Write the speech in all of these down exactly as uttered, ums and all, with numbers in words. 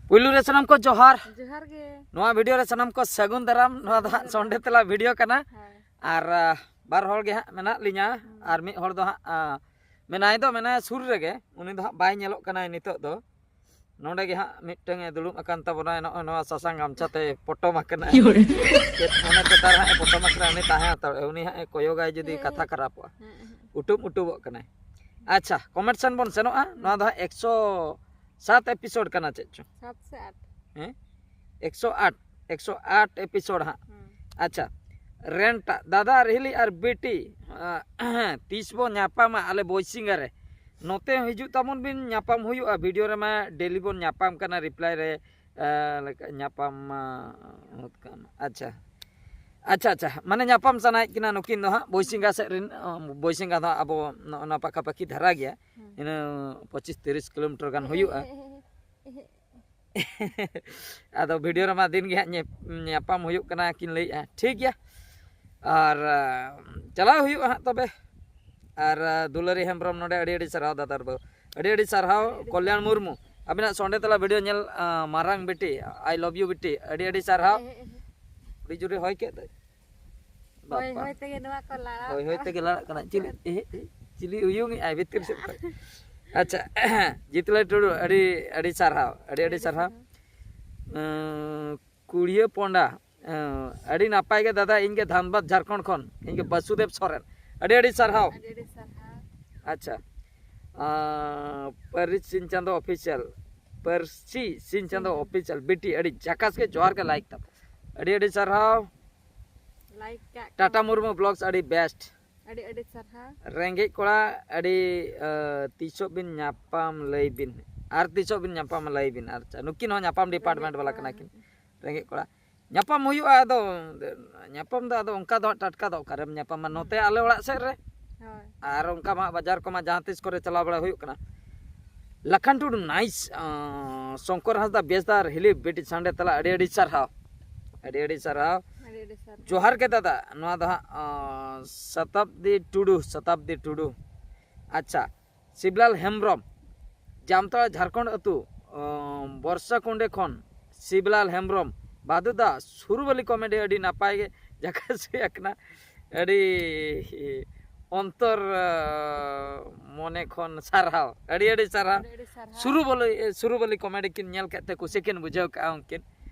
ᱯᱩᱭᱞᱩ ᱨᱮ ᱥᱟᱱᱟᱢ ᱠᱚ ᱡᱚᱦᱟᱨ᱾ ᱡᱚᱦᱟᱨ ᱜᱮ᱾ ᱱᱚᱣᱟ ᱵᱷᱤᱰᱤᱭᱳ ᱨᱮ ᱥᱟᱱᱟᱢ ᱠᱚ ᱥᱟᱹᱜᱩᱱ ᱫᱟᱨᱟᱢ᱾ ᱱᱚᱣᱟ ᱫᱚ ᱦᱟᱸᱜ ᱥᱚᱸᱰᱮ ᱛᱮᱞᱟ ᱵᱷᱤᱰᱤᱭᱳ ᱠᱟᱱᱟ᱾ ᱦᱳᱭ᱾ ᱟᱨ ᱟᱦ, ᱵᱟᱨ ᱦᱚᱲ ᱜᱮ ᱦᱟᱸᱜ ᱢᱮᱱᱟᱜ ᱞᱤᱧᱟ᱾ ᱦᱩᱸ᱾ ᱟᱨ ᱢᱤᱫ ᱦᱚᱲ ᱫᱚ ᱦᱟᱸᱜ ᱟᱦ, ᱢᱮᱱᱟᱭ ᱫᱚ ᱢᱮᱱᱟᱭᱟ ᱥᱩᱨ ᱨᱮᱜᱮ, ᱩᱱᱤ ᱫᱚ ᱦᱟᱸᱜ ᱵᱟᱭ ᱧᱮᱞᱚᱜ ᱠᱟᱱᱟᱭ ᱱᱤᱛᱚᱜ ᱫᱚ᱾ ᱱᱚᱰᱮ ᱜᱮ ᱦᱟᱸᱜ ᱢᱤᱫᱴᱟᱝ ᱮ ᱫᱩᱲᱩᱵ ᱟᱠᱟᱱ ᱛᱟᱵᱚᱱᱟᱭ, ᱱᱚᱜᱼᱚᱭ ᱱᱚᱣᱟ ᱥᱟᱥᱟᱝ ᱜᱟᱢᱪᱷᱟ ᱛᱮ ᱯᱚᱴᱚᱢ ᱟᱠᱟᱱᱟᱭ᱾ ᱪᱮᱫ ᱢᱚᱱᱮ ᱛᱮ ᱛᱟᱨ ᱦᱟᱸᱜ ᱮ ᱯᱚᱴᱚᱢ ᱟᱠᱟᱱᱟ, ᱩᱱᱤ ᱛᱟᱦᱮᱸ ᱦᱟᱛᱟᱲᱚᱜᱼᱟᱭ, ᱩᱱᱤ ᱦᱟᱸᱜ ᱮ ᱠᱚᱭᱚᱜᱟᱭ ᱡᱩᱫᱤ ᱠᱟᱛᱷᱟ ᱠᱷᱟᱨᱟᱯᱚᱜᱼᱟ᱾ ᱦᱮᱸ, ᱦᱮᱸ᱾ ᱩᱴᱩᱵ ᱩᱴᱩᱵᱚᱜ ᱠᱟᱱᱟᱭ᱾ ᱟᱪᱪᱷᱟ, ᱠᱚᱢᱮᱱᱴ ᱥᱮᱱ ᱵᱚᱱ ᱥᱮᱱᱚᱜᱼᱟ᱾ ᱱᱚᱣᱟ ᱫᱚ ᱦᱟᱸᱜ ᱮᱠᱥᱚ ᱥᱟᱛ ᱮᱯᱤᱥᱳᱰ ᱠᱟᱱᱟ ᱪᱮᱫ ᱪᱚ? ᱥᱟᱛ ᱥᱮ ᱟᱴ? ᱦᱮᱸ, ᱮᱠᱥᱚ ᱟᱴ, ᱮᱠᱥᱚ ᱟᱴ ᱮᱯᱤᱥᱳᱰ ᱦᱟᱸᱜ᱾ ᱦᱩᱸ᱾ ᱟᱪᱪᱷᱟ, ᱨᱮᱱᱴᱟ ᱫᱟᱫᱟ ᱟᱨ ᱦᱤᱞᱤ ᱟᱨ ᱵᱤᱴᱤ, ᱟᱸ, ᱛᱤᱥ ᱵᱚ ᱧᱟᱯᱟᱢᱟ ᱟᱞᱮ ᱵᱚᱭᱥᱤᱝᱜᱟ ᱨᱮ? ᱱᱚᱛᱮ ᱦᱚᱸ ᱦᱤᱡᱩᱜ ᱛᱟᱵᱚᱱ ᱵᱤᱱ, ᱧᱟᱯᱟᱢ ᱦᱩᱭᱩᱜᱼᱟ᱾ ᱵᱷᱤᱰᱤᱭᱳ ᱨᱮᱢᱟ ᱰᱮᱞᱤ ᱵᱚᱱ ᱧᱟᱯᱟᱢ ᱠᱟᱱᱟ, ᱨᱤᱯᱞᱟᱭ ᱨᱮ, ᱟᱸ, ᱞᱮᱠᱟ ᱧᱟᱯᱟᱢ ᱢᱟ ᱦᱩᱭᱩᱜ ᱠᱟᱱ᱾ ᱟᱪᱪᱷᱟ, ᱟᱪᱪᱷᱟ, ᱟᱪᱪᱷᱟ, ᱢᱟᱱᱮ ᱧᱟᱯᱟᱢ ᱥᱟᱱᱟᱭᱮᱫ ᱠᱤᱱᱟ ᱱᱩᱠᱤᱱ ᱫᱚ ᱦᱟᱸᱜ ᱵᱚᱭᱥᱤᱝᱜᱟ ᱥᱮᱫ ᱨᱮᱱ, ᱟᱸ, ᱵᱚᱭᱥᱤᱝᱜᱟ ᱫᱚ ᱦᱟᱸᱜ ᱟᱵᱚ ᱱᱚᱜᱼᱚ ᱱᱟ ᱯᱟᱠᱟᱯᱟᱠᱤ ᱫᱷᱟᱨᱟ ᱜᱮᱭᱟ᱾ ᱦᱩᱸ᱾ ᱤᱱᱟᱹ ᱯᱚᱸᱪᱤᱥ ᱛᱤᱨᱤᱥ ᱠᱤᱞᱳᱢᱤᱴᱟᱨ ᱜᱟᱱ ᱦᱩᱭᱩᱜᱼᱟ᱾ ᱟᱫᱚ ᱵᱷᱤᱰᱤᱭᱳ ᱨᱮᱢᱟ ᱫᱤᱱ ᱜᱮ ᱦᱟᱸᱜ ᱧᱮ-, ᱧᱟᱯᱟᱢ ᱦᱩᱭᱩᱜ ᱠᱟᱱᱟ ᱠᱤᱱ ᱞᱟᱹᱭᱮᱜᱼᱟ, ᱴᱷᱤᱠ ᱜᱮᱭᱟ᱾ ᱟᱨ, ᱟᱸ, ᱪᱟᱞᱟᱣ ᱦᱩᱭᱩᱜᱼᱟ ᱦᱟᱸᱜ ᱛᱚᱵᱮ᱾ ᱟᱨ, ᱟᱸ, ᱫᱩᱞᱟᱹᱨᱤ ᱦᱮᱢᱵᱨᱚᱢ ᱱᱚᱰᱮ ᱟᱹᱰᱤ ᱟᱹᱰᱤ ᱥᱟᱨᱦᱟᱣ ᱫᱟᱫᱟ ᱵᱟᱹᱵᱩ, ᱟᱹᱰᱤ ᱟᱹᱰᱤ ᱥᱟᱨᱦᱟᱣ᱾ ᱟᱹᱰᱤ ᱟᱹᱰᱤ ᱠᱚᱞᱭᱟᱱ ᱥᱟᱨᱦᱟᱣ᱾ ᱢᱩᱨᱢᱩ, ᱟᱵᱤᱱᱟᱜ ᱥᱚᱸᱰᱮ ᱛᱟᱞᱟ ᱵᱷᱤᱰᱤᱭᱳ ᱧᱮᱞ, ᱟᱸ, ᱢᱟᱨᱟᱝ ᱵᱤᱴᱤ, I love you ᱵᱤᱴᱤ, ᱟᱹᱰᱤ ᱟᱹᱰᱤ ᱥᱟᱨᱦᱟᱣ᱾ ᱦᱮᱸ, ᱦᱮᱸ, ᱦᱮᱸ᱾ ᱟᱹᱰᱤ ᱡᱳᱨᱮ ᱦᱚᱭ ᱠᱮᱫ ᱫᱚᱭ᱾ ᱦᱳᱭ, ᱵᱟᱯᱟ᱾ ᱦᱳᱭ ᱛᱮᱜᱮ ᱱᱚᱣᱟ ᱠᱚ ᱞᱟᱲᱟᱜ ᱦᱳᱭ, ᱦᱳᱭ ᱠᱟᱱᱟ᱾ ᱛᱮᱜᱮ ᱞᱟᱲᱟᱜ ᱠᱟᱱᱟ᱾ ᱪᱤᱞᱤ, ᱮᱦᱮ, ᱮᱦᱮ, ᱪᱤᱞᱤ ᱩᱭᱩᱝ ᱮᱜᱼᱟᱭ ᱵᱷᱤᱛᱤᱨ ᱥᱮᱫ ᱠᱷᱚᱱ? ᱟᱪᱪᱷᱟ, ᱡᱤᱛᱞᱟᱹᱭ ᱴᱩᱰᱩ, ᱟᱹᱰᱤ, ᱟᱹᱰᱤ ᱥᱟᱨᱦᱟᱣ, ᱟᱹᱰᱤ, ᱟᱹᱰᱤ ᱟᱹᱰᱤ ᱥᱟᱨᱦᱟᱣ᱾ ᱥᱟᱨᱦᱟᱣ᱾ ᱟᱸ, ᱠᱩᱲᱤᱭᱟᱹ ᱯᱚᱸᱰᱟ, ᱟᱸ, ᱟᱹᱰᱤ ᱱᱟᱯᱟᱭ ᱜᱮ ᱫᱟᱫᱟ, ᱤᱧ ᱜᱮ ᱫᱷᱟᱱᱵᱟᱫᱽ ᱡᱷᱟᱲᱠᱷᱚᱸᱰ ᱠᱷᱚᱱ, ᱤᱧ ᱜᱮ ᱵᱟᱥᱩᱫᱮᱵ ᱥᱚᱨᱮᱱ᱾ ᱟᱹᱰᱤ, ᱟᱹᱰᱤ ᱥᱟᱨᱦᱟᱣ᱾ ᱟᱹᱰᱤ, ᱟᱹᱰᱤ ᱥᱟᱨᱦᱟᱣ᱾ ᱟᱪᱪᱷᱟ᱾ ᱟᱸ, ᱯᱟᱹᱨᱤᱥ ᱥᱤᱧ ᱪᱟᱸᱫᱚ ᱚᱯᱷᱤᱥᱤᱭᱟᱞ, ᱯᱟᱹᱨᱥᱤ ᱥᱤᱧ ᱪᱟᱸᱫᱚ ᱦᱩᱸ᱾ ᱚᱯᱷᱤᱥᱤᱭᱟᱞ, ᱵᱤᱴᱤ, ᱟᱹᱰᱤ ᱡᱟᱠᱟᱥ ᱜᱮ ᱡᱚᱦᱟᱨ ᱜᱮ ᱞᱟᱭᱤᱠ ᱛᱟᱢ᱾ ᱟᱹᱰᱤ, ᱟᱹᱰᱤ ᱥᱟᱨᱦᱟᱣ᱾ ᱞᱟᱭᱤᱠ ᱠᱟᱜ ᱠᱚ᱾ ᱴᱟᱴᱟ ᱢᱩᱨᱢᱩ ᱵᱞᱚᱜᱥ ᱟᱹᱰᱤ ᱵᱮᱥᱴ᱾ ᱟᱹᱰᱤ, ᱟᱹᱰᱤ ᱥᱟᱨᱦᱟᱣ᱾ ᱨᱮᱸᱜᱮᱡ ᱠᱚᱲᱟ ᱟᱹᱰᱤ, ᱟᱹ, ᱛᱤᱥᱚᱜ ᱵᱤᱱ ᱧᱟᱯᱟᱢ ᱞᱟᱹᱭ ᱵᱤᱱ, ᱟᱨ ᱛᱤᱥᱚᱜ ᱵᱤᱱ ᱧᱟᱯᱟᱢ ᱞᱟᱹᱭ ᱵᱤᱱ᱾ ᱟᱪᱪᱷᱟ, ᱱᱩᱠᱤᱱ ᱦᱚᱸ ᱧᱟᱯᱟᱢ ᱰᱤᱯᱟᱨᱴᱢᱮᱱᱴ ᱨᱮᱸᱜᱮᱡ ᱵᱟᱞᱟ ᱠᱚᱲᱟ᱾ ᱠᱟᱱᱟ ᱠᱤᱱ᱾ ᱨᱮᱸᱜᱮᱡ ᱠᱚᱲᱟ᱾ ᱧᱟᱯᱟᱢ ᱦᱩᱭᱩᱜᱼᱟ, ᱟᱫᱚ ᱧᱟᱯᱟᱢ ᱫᱚ ᱟᱫᱚ ᱚᱱᱠᱟ ᱫᱚ ᱦᱟᱸᱜ ᱴᱟᱴᱠᱟ ᱫᱚ ᱚᱠᱟᱨᱮᱢ ᱧᱟᱯᱟᱢᱟ? ᱱᱚᱛᱮ ᱟᱞᱮ ᱚᱲᱟᱜ ᱥᱮᱫ ᱨᱮ᱾ ᱦᱳᱭ᱾ ᱟᱨ ᱚᱱᱠᱟ ᱢᱟ ᱵᱟᱡᱟᱨ ᱠᱚᱢᱟ ᱡᱟᱦᱟᱸ ᱛᱤᱥ ᱠᱚᱨᱮ ᱪᱟᱞᱟᱣ ᱵᱟᱲᱟ ᱦᱩᱭᱩᱜ ᱠᱟᱱᱟ᱾ ᱞᱟᱠᱷᱟᱱ ᱴᱩᱰᱩ, ᱱᱟᱭᱤᱥ᱾ ᱟᱸ, ᱥᱚᱝᱠᱚᱨ ᱦᱟᱸᱥᱫᱟ, ᱵᱮᱥ ᱫᱟᱨ ᱦᱤᱞᱤ ᱵᱤᱴᱤ ᱥᱟᱸᱰᱮ ᱛᱟᱞᱟ, ᱟᱹᱰᱤ ᱟᱹᱰᱤ ᱥᱟᱨᱦᱟᱣ᱾ ᱟᱹᱰᱤ ᱟᱹᱰᱤ ᱥᱟᱨᱦᱟᱣ᱾ ᱟᱹᱰᱤ ᱟᱹᱰᱤ ᱥᱟᱨᱦᱟᱣ᱾ ᱡᱚᱦᱟᱨ ᱜᱮ ᱫᱟᱫᱟ, ᱱᱚᱣᱟ ᱫᱚ ᱦᱟᱸᱜ, ᱟᱸ, ᱥᱚᱛᱟᱵᱫᱤ ᱴᱩᱰᱩ, ᱥᱚᱛᱟᱵᱫᱤ ᱴᱩᱰᱩ᱾ ᱟᱪᱪᱷᱟ, ᱥᱤᱵᱞᱟᱞ ᱦᱮᱢᱵᱨᱚᱢ, ᱡᱟᱢᱛᱟᱲᱟ ᱡᱷᱟᱲᱠᱷᱚᱸᱰ ᱟᱹᱛᱩ, ᱟᱸ, ᱵᱚᱨᱥᱟ ᱠᱩᱸᱰᱮ ᱠᱷᱚᱱ ᱥᱤᱵᱞᱟᱞ ᱦᱮᱢᱵᱨᱚᱢ, ᱵᱟᱫᱩ ᱫᱟ ᱥᱩᱨᱩᱵᱟᱹᱞᱤ ᱠᱚᱢᱮᱰᱤ ᱟᱹᱰᱤ ᱱᱟᱯᱟᱭ ᱜᱮ ᱡᱟᱠᱟᱥ ᱦᱩᱭ ᱟᱠᱟᱱᱟ᱾ ᱟᱹᱰᱤ ᱚᱱᱛᱚᱨ, ᱟᱸ, ᱢᱚᱱᱮ ᱠᱷᱚᱱ ᱥᱟᱨᱦᱟᱣ, ᱟᱹᱰᱤ ᱟᱹᱰᱤ ᱥᱟᱨᱦᱟᱣ᱾ ᱟᱹᱰᱤ ᱟᱹᱰᱤ ᱥᱟᱨᱦᱟᱣ᱾ ᱥᱩᱨᱩᱵᱟᱹᱞᱤ, ᱥᱩᱨᱩᱵᱟᱹᱞᱤ ᱠᱚᱢᱮᱰᱤ ᱠᱤᱱ ᱧᱮᱞ ᱠᱮᱫ ᱛᱮ ᱠᱩᱥᱤ ᱠᱤᱱ ᱵᱩᱡᱷᱟᱹᱣ ᱠᱟᱜᱼᱟ ᱩᱱᱠᱤᱱ᱾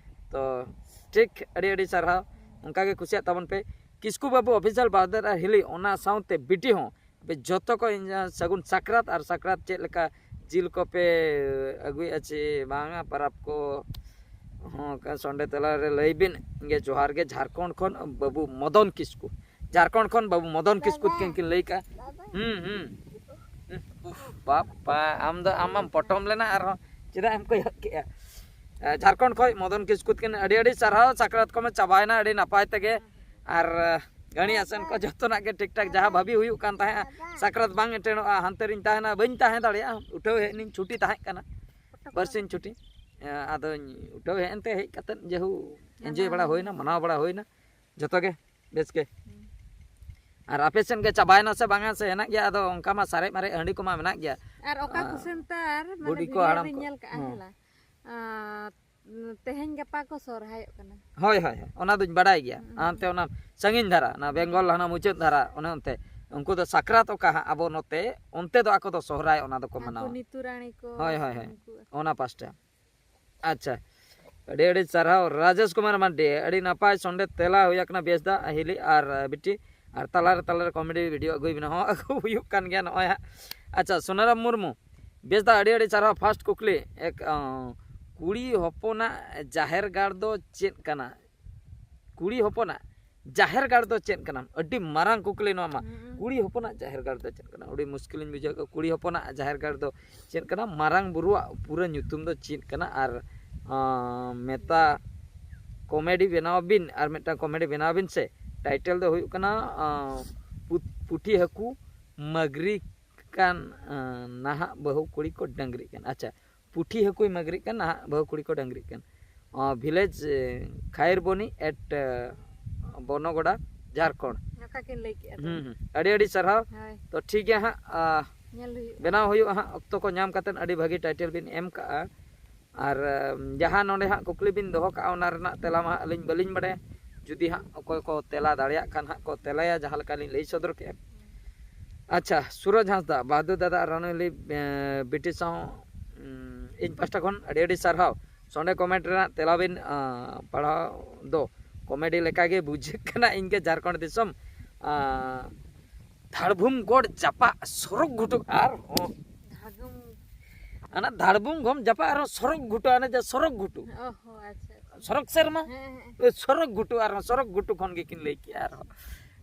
ᱛᱚ ᱴᱷᱤᱠ, ᱟᱹᱰᱤ ᱟᱹᱰᱤ ᱥᱟᱨᱦᱟᱣ᱾ ᱚᱱᱠᱟ ᱜᱮ ᱠᱩᱥᱤᱭᱟᱜ ᱛᱟᱵᱚᱱ ᱯᱮ᱾ ᱠᱤᱥᱠᱩ ᱵᱟᱹᱵᱩ ᱚᱯᱷᱤᱥᱤᱭᱟᱞ ᱵᱟᱨᱫᱮᱨ ᱟᱨ ᱦᱤᱞᱤ, ᱚᱱᱟ ᱥᱟᱶᱛᱮ ᱵᱤᱴᱤ ᱦᱚᱸ᱾ ᱟᱯᱮ ᱡᱚᱛᱚ ᱠᱚ ᱤᱧ ᱥᱟᱹᱜᱩᱱ ᱥᱟᱠᱨᱟᱛ ᱟᱨ ᱥᱟᱠᱨᱟᱛ ᱪᱮᱫ ᱞᱮᱠᱟ ᱡᱤᱞ ᱠᱚᱯᱮ ᱟᱹᱜᱩᱭᱮᱫᱼᱟ ᱪᱮ ᱵᱟᱝᱟ ᱯᱟᱨᱟᱵᱽ ᱠᱚ? ᱦᱚᱸ, ᱥᱚᱸᱰᱮ ᱛᱟᱞᱟ ᱨᱮ ᱞᱟᱹᱭ ᱵᱤᱱ᱾ ᱤᱧ ᱜᱮ ᱡᱚᱦᱟᱨ ᱜᱮ, ᱡᱷᱟᱲᱠᱷᱚᱸᱰ ᱠᱷᱚᱱ ᱵᱟᱹᱵᱩ ᱢᱚᱫᱚᱱ ᱠᱤᱥᱠᱩ, ᱡᱷᱟᱲᱠᱷᱚᱸᱰ ᱠᱷᱚᱱ ᱵᱟᱹᱵᱩ ᱢᱚᱫᱚᱱ ᱠᱤᱥᱠᱩ ᱛᱟᱹᱠᱤᱱ ᱠᱤᱱ ᱞᱟᱹᱭ ᱠᱟᱜᱼᱟ᱾ ᱦᱩᱸ, ᱦᱩᱸ᱾ ᱩᱯᱷ, ᱵᱟᱯᱟ, ᱟᱢ ᱫᱚ ᱟᱢ ᱢᱟᱢ ᱯᱚᱴᱚᱢ ᱞᱮᱱᱟ ᱟᱨᱦᱚᱸ ᱪᱮᱫᱟᱜ ᱮᱢ ᱠᱚᱭᱚᱜ ᱠᱮᱜᱼᱟ? ᱮ, ᱡᱷᱟᱲᱠᱷᱚᱸᱰ ᱠᱷᱚᱱ ᱢᱚᱫᱚᱱ ᱠᱤᱥᱠᱩ ᱛᱟᱹᱠᱤᱱ ᱟᱹᱰᱤ ᱟᱹᱰᱤ ᱥᱟᱨᱦᱟᱣ᱾ ᱥᱟᱠᱨᱟᱛ ᱠᱚᱢᱟ ᱪᱟᱵᱟᱭᱮᱱᱟ ᱟᱹᱰᱤ ᱱᱟᱯᱟᱭ ᱛᱮᱜᱮ, ᱟᱨ ᱮ, ᱜᱟᱹᱲᱤ ᱟᱥᱮᱱ ᱠᱚ ᱡᱚᱛᱚᱱᱟᱜ ᱜᱮ ᱴᱷᱤᱠ ᱴᱷᱟᱠ ᱡᱟᱦᱟᱸ ᱵᱷᱟᱵᱤ ᱦᱩᱭᱩᱜ ᱠᱟᱱ ᱛᱟᱦᱮᱸᱫ, ᱥᱟᱠᱨᱟᱛ ᱵᱟᱝ ᱮᱴᱮᱱᱚᱜᱼᱟ, ᱦᱟᱱᱛᱮ ᱨᱤᱧ ᱛᱟᱦᱮᱱᱟ, ᱵᱟᱹᱧ ᱛᱟᱦᱮᱸ ᱫᱟᱲᱮᱭᱟᱜᱼᱟ, ᱩᱴᱷᱟᱹᱣ ᱦᱮᱡ ᱱᱤᱧ, ᱪᱷᱩᱴᱤ ᱛᱟᱦᱮᱸ ᱠᱟᱱᱟ, ᱵᱟᱨᱥᱤᱧ ᱪᱷᱩᱴᱤ᱾ ᱮ, ᱟᱫᱚᱧ ᱩᱴᱷᱟᱹᱣ ᱦᱮᱡ ᱮᱱᱛᱮ ᱦᱮᱡ ᱠᱟᱛᱮᱫ ᱡᱮᱦᱩ ᱮᱱᱡᱚᱭ ᱵᱟᱲᱟ ᱦᱩᱭᱱᱟ, ᱢᱟᱱᱟᱣ ᱵᱟᱲᱟ ᱦᱩᱭᱱᱟ ᱡᱚᱛᱚ ᱜᱮ ᱵᱮᱥ ᱜᱮ᱾ ᱦᱩᱸ᱾ ᱟᱨ ᱟᱯᱮ ᱥᱮᱫ ᱜᱮ ᱪᱟᱵᱟᱭᱮᱱᱟ ᱥᱮ ᱵᱟᱝᱟ, ᱥᱮ ᱦᱮᱱᱟᱜ ᱜᱮᱭᱟ? ᱟᱫᱚ ᱚᱱᱠᱟ ᱢᱟ ᱥᱟᱨᱮᱡ ᱢᱟᱨᱮᱡ ᱦᱟᱺᱰᱤ ᱠᱚᱢᱟ ᱢᱮᱱᱟᱜ ᱜᱮᱭᱟ᱾ ᱟᱨ ᱚᱠᱟ ᱟᱨ ᱠᱚᱥᱮᱱ ᱛᱟᱨ, ᱢᱟᱱᱮ, ᱵᱩᱰᱷᱤ ᱠᱚ, video ᱦᱟᱲᱟᱢ ᱨᱮ ᱠᱚ᱾ ᱧᱮᱞ ᱠᱟᱜᱼᱟ, ᱦᱮᱸ᱾ ᱦᱮᱞᱟ? ᱟᱨ ᱛᱮᱦᱮᱧ ᱜᱟᱯᱟ ᱠᱚ ᱥᱚᱨᱦᱟᱭᱚᱜ ᱠᱟᱱᱟ᱾ ᱦᱳᱭ, ᱦᱳᱭ, ᱦᱳᱭ, ᱚᱱᱟ ᱫᱚᱧ ᱵᱟᱰᱟᱭ ᱜᱮᱭᱟ᱾ ᱦᱩᱸ, ᱦᱟᱱᱛᱮ ᱦᱩᱸ᱾ ᱚᱱᱟ ᱥᱟᱺᱜᱤᱧ ᱫᱷᱟᱨᱟ, ᱚᱱᱟ ᱵᱮᱝᱜᱚᱞ ᱦᱟᱱᱟ ᱢᱩᱪᱟᱹᱫ ᱫᱷᱟᱨᱟ, ᱚᱱᱮ ᱚᱱᱛᱮ᱾ ᱩᱱᱠᱩ ᱫᱚ ᱥᱟᱠᱨᱟᱛ ᱚᱠᱟ ᱦᱟᱸᱜ, ᱟᱵᱚ ᱱᱚᱛᱮ, ᱚᱱᱛᱮ ᱫᱚ ᱟᱠᱚ ᱫᱚ ᱥᱚᱦᱨᱟᱭ ᱚᱱᱟ ᱫᱚᱠᱚ ᱟᱠᱚ ᱢᱟᱱᱟᱣᱟ᱾ ᱱᱤᱛᱩ ᱨᱟᱹᱱᱤ ᱠᱚ, ᱦᱳᱭ, ᱦᱳᱭ, ᱦᱳᱭ᱾ ᱩᱱᱠᱩ ᱟᱠᱚ᱾ ᱚᱱᱟ ᱯᱟᱥᱴᱟ᱾ ᱟᱪᱪᱷᱟ, ᱟᱹᱰᱤ ᱟᱹᱰᱤ ᱥᱟᱨᱦᱟᱣ ᱨᱟᱡᱮᱥ ᱠᱩᱢᱟᱨ ᱢᱟᱱᱰᱤ, ᱟᱹᱰᱤ ᱱᱟᱯᱟᱭ ᱥᱚᱸᱰᱮ ᱛᱮᱞᱟ ᱦᱩᱭ ᱟᱠᱟᱱᱟ ᱵᱮᱥ ᱫᱟ ᱦᱤᱞᱤ ᱟᱨ ᱵᱤᱴᱤ, ᱟᱨ ᱛᱟᱞᱟᱨᱮ ᱛᱟᱞᱟᱨᱮ ᱠᱚᱢᱮᱰᱤ ᱵᱷᱤᱰᱤᱭᱳ ᱟᱹᱜᱩᱭ ᱵᱮᱱᱟ᱾ ᱦᱚᱸ, ᱟᱹᱜᱩ ᱦᱩᱭᱩᱜ ᱠᱟᱱ ᱜᱮᱭᱟ ᱱᱚᱜᱼᱚᱭ ᱦᱟᱸᱜ᱾ ᱟᱪᱪᱷᱟ, ᱥᱩᱱᱟᱨᱟᱢ ᱢᱩᱨᱢᱩ, ᱵᱮᱥ ᱫᱟ ᱟᱹᱰᱤ ᱟᱹᱰᱤ ᱥᱟᱨᱦᱟᱣ᱾ ᱯᱷᱟᱥᱴ ᱠᱩᱠᱞᱤ, ᱮᱠ, ᱟᱸ, ᱠᱩᱲᱤ ᱦᱚᱯᱚᱱᱟᱜ ᱡᱟᱦᱮᱨ ᱜᱟᱲ ᱫᱚ ᱪᱮᱫ ᱠᱟᱱᱟ? ᱠᱩᱲᱤ ᱦᱚᱯᱚᱱᱟᱜ ᱡᱟᱦᱮᱨ ᱜᱟᱲ ᱫᱚ ᱪᱮᱫ ᱠᱟᱱᱟ? ᱟᱹᱰᱤ ᱢᱟᱨᱟᱝ ᱠᱩᱠᱞᱤ ᱱᱚᱣᱟ ᱢᱟ᱾ ᱦᱩᱸ᱾ ᱠᱩᱲᱤ ᱦᱚᱯᱚᱱᱟᱜ ᱡᱟᱦᱮᱨ ᱜᱟᱲ ᱫᱚ ᱪᱮᱫ ᱠᱟᱱᱟ? ᱟᱹᱰᱤ ᱢᱩᱥᱠᱤᱞᱤᱧ ᱵᱩᱡᱷᱟᱹᱣ ᱠᱮᱫᱟ᱾ ᱠᱩᱲᱤ ᱦᱚᱯᱚᱱᱟᱜ ᱡᱟᱦᱮᱨ ᱜᱟᱲ ᱫᱚ ᱪᱮᱫ ᱠᱟᱱᱟ? ᱢᱟᱨᱟᱝ ᱵᱩᱨᱩᱣᱟᱜ ᱯᱩᱨᱟᱹ ᱧᱩᱛᱩᱢ ᱫᱚ ᱪᱮᱫ ᱠᱟᱱᱟ? ᱟᱨ, ᱟᱸ, ᱢᱮᱛᱟ ᱠᱚᱢᱮᱰᱤ ᱵᱮᱱᱟᱣ ᱵᱤᱱ, ᱟᱨ ᱢᱤᱫᱴᱟᱝ ᱠᱚᱢᱮᱰᱤ ᱵᱮᱱᱟᱣ ᱵᱤᱱ ᱥᱮ᱾ ᱴᱟᱭᱴᱮᱞ ᱫᱚ ᱦᱩᱭᱩᱜ ᱠᱟᱱᱟ, ᱟᱸ, ᱯᱩ-, ᱯᱩᱴᱷᱤ ᱦᱟᱹᱠᱩ ᱢᱟᱹᱜᱽᱨᱤ ᱠᱟᱱ, ᱟᱸ, ᱱᱟᱦᱟᱜ ᱵᱟᱹᱦᱩ ᱠᱩᱲᱤ ᱠᱚ ᱰᱟᱹᱝᱨᱤᱜ ᱠᱟᱱ᱾ ᱟᱪᱪᱷᱟ, ᱯᱩᱴᱷᱤ ᱦᱟᱹᱠᱩᱭ ᱢᱟᱹᱜᱽᱨᱤᱜ ᱠᱟᱱ, ᱱᱟᱦᱟᱜ ᱵᱟᱹᱦᱩ ᱠᱩᱲᱤ ᱠᱚ ᱰᱟᱹᱝᱨᱤᱜ ᱠᱟᱱ᱾ ᱟᱸ, ᱵᱷᱤᱞᱮᱡᱽ, ᱮ, ᱠᱷᱟᱭᱨᱵᱚᱱᱤ ᱮᱴ, ᱮ, ᱵᱚᱱᱚᱜᱚᱰᱟ, ᱡᱷᱟᱲᱠᱷᱚᱸᱰ᱾ ᱚᱠᱟ ᱠᱤᱱ ᱞᱟᱹᱭ ᱠᱮᱜᱼᱟ ᱛᱚ? ᱦᱩᱸ, ᱦᱩᱸ᱾ ᱟᱹᱰᱤ ᱟᱹᱰᱤ ᱥᱟᱨᱦᱟᱣ᱾ ᱦᱳᱭ᱾ ᱛᱚ ᱴᱷᱤᱠ ᱜᱮᱭᱟ ᱦᱟᱸᱜ, ᱟ, ᱧᱮᱞ ᱦᱩᱭᱩᱜᱼᱟ᱾ ᱵᱮᱱᱟᱣ ᱦᱩᱭᱩᱜᱼᱟ ᱦᱟᱸᱜ, ᱚᱠᱛᱚ ᱠᱚ ᱧᱟᱢ ᱠᱟᱛᱮᱫ᱾ ᱟᱹᱰᱤ ᱵᱷᱟᱹᱜᱤ ᱴᱟᱭᱴᱮᱞ ᱵᱤᱱ ᱮᱢ ᱠᱟᱜᱼᱟ᱾ ᱟᱨ ᱡᱟᱦᱟᱸ ᱱᱚᱰᱮ ᱦᱟᱸᱜ ᱠᱩᱠᱞᱤ ᱵᱤᱱ ᱫᱚᱦᱚ ᱠᱟᱜᱼᱟ, ᱚᱱᱟ ᱨᱮᱱᱟᱜ ᱛᱮᱞᱟ ᱢᱟ ᱦᱟᱸᱜ ᱟᱹᱞᱤᱧ ᱵᱟᱹᱞᱤᱧ ᱵᱟᱲᱟᱭᱟ᱾ ᱡᱩᱫᱤ ᱦᱟᱸᱜ ᱚᱠᱚᱭ ᱠᱚ ᱛᱮᱞᱟ ᱫᱟᱲᱮᱭᱟᱜ ᱠᱷᱟᱱ ᱦᱟᱸᱜ ᱠᱚ ᱛᱮᱞᱟᱭᱟ, ᱡᱟᱦᱟᱸ ᱞᱮᱠᱟ ᱞᱤᱧ ᱞᱟᱹᱭ ᱥᱚᱫᱚᱨ ᱠᱮᱜᱼᱟ᱾ ᱟᱪᱪᱷᱟ, ᱥᱩᱨᱚᱡᱽ ᱦᱟᱸᱥᱫᱟ, ᱵᱟᱦᱟᱫᱩᱨ ᱫᱟᱫᱟ ᱟᱨ ᱨᱟᱱᱩ ᱦᱤᱞᱤ, ᱮᱸ, ᱵᱤᱴᱤ ᱥᱟᱶ, ᱩᱸ, ᱤᱧ ᱯᱟᱦᱴᱟ ᱠᱷᱚᱱ ᱟᱹᱰᱤ ᱟᱹᱰᱤ ᱥᱟᱨᱦᱟᱣ᱾ ᱥᱚᱸᱰᱮ ᱠᱚᱢᱮᱱᱴ ᱨᱮᱱᱟᱜ ᱛᱮᱞᱟ ᱵᱤᱱ, ᱟᱸ, ᱯᱟᱲᱦᱟᱣ ᱫᱚ ᱠᱚᱢᱮᱰᱤ ᱞᱮᱠᱟᱜᱮ ᱵᱩᱡᱷᱟᱹᱜ ᱠᱟᱱᱟ᱾ ᱤᱧᱜᱮ ᱡᱷᱟᱲᱠᱷᱚᱸᱰ ᱫᱤᱥᱚᱢ, ᱟᱸ, ᱫᱷᱟᱲᱵᱷᱩᱢ ᱜᱚᱲ ᱡᱟᱯᱟᱜ ᱥᱚᱨᱚᱠ ᱜᱷᱩᱴᱩ ᱟᱨᱦᱚᱸ ᱫᱷᱟᱲᱵᱩᱢ ᱚᱱᱟ ᱫᱷᱟᱲᱵᱩᱢ ᱜᱚᱢ ᱡᱟᱯᱟᱜ ᱟᱨᱦᱚᱸ ᱥᱚᱨᱚᱠ ᱜᱷᱩᱴᱩ, ᱟᱱᱮ ᱡᱮ ᱥᱚᱨᱚᱠ ᱜᱷᱩᱴᱩ, ᱚ ᱦᱚᱸ, ᱟᱪᱪᱷᱟ, ᱟᱪᱪᱷᱟ᱾ ᱥᱚᱨᱚᱠ ᱥᱮᱨᱢᱟ, ᱦᱮᱸ, ᱦᱮᱸ᱾ ᱥᱚᱨᱚᱠ ᱜᱷᱩᱴᱩ, ᱟᱨᱦᱚᱸ ᱥᱚᱨᱚᱠ ᱜᱷᱩᱴᱩ ᱠᱷᱚᱱ ᱜᱮᱠᱤᱱ ᱞᱟᱹᱭ ᱠᱮᱜᱼᱟ ᱟᱨᱦᱚᱸ᱾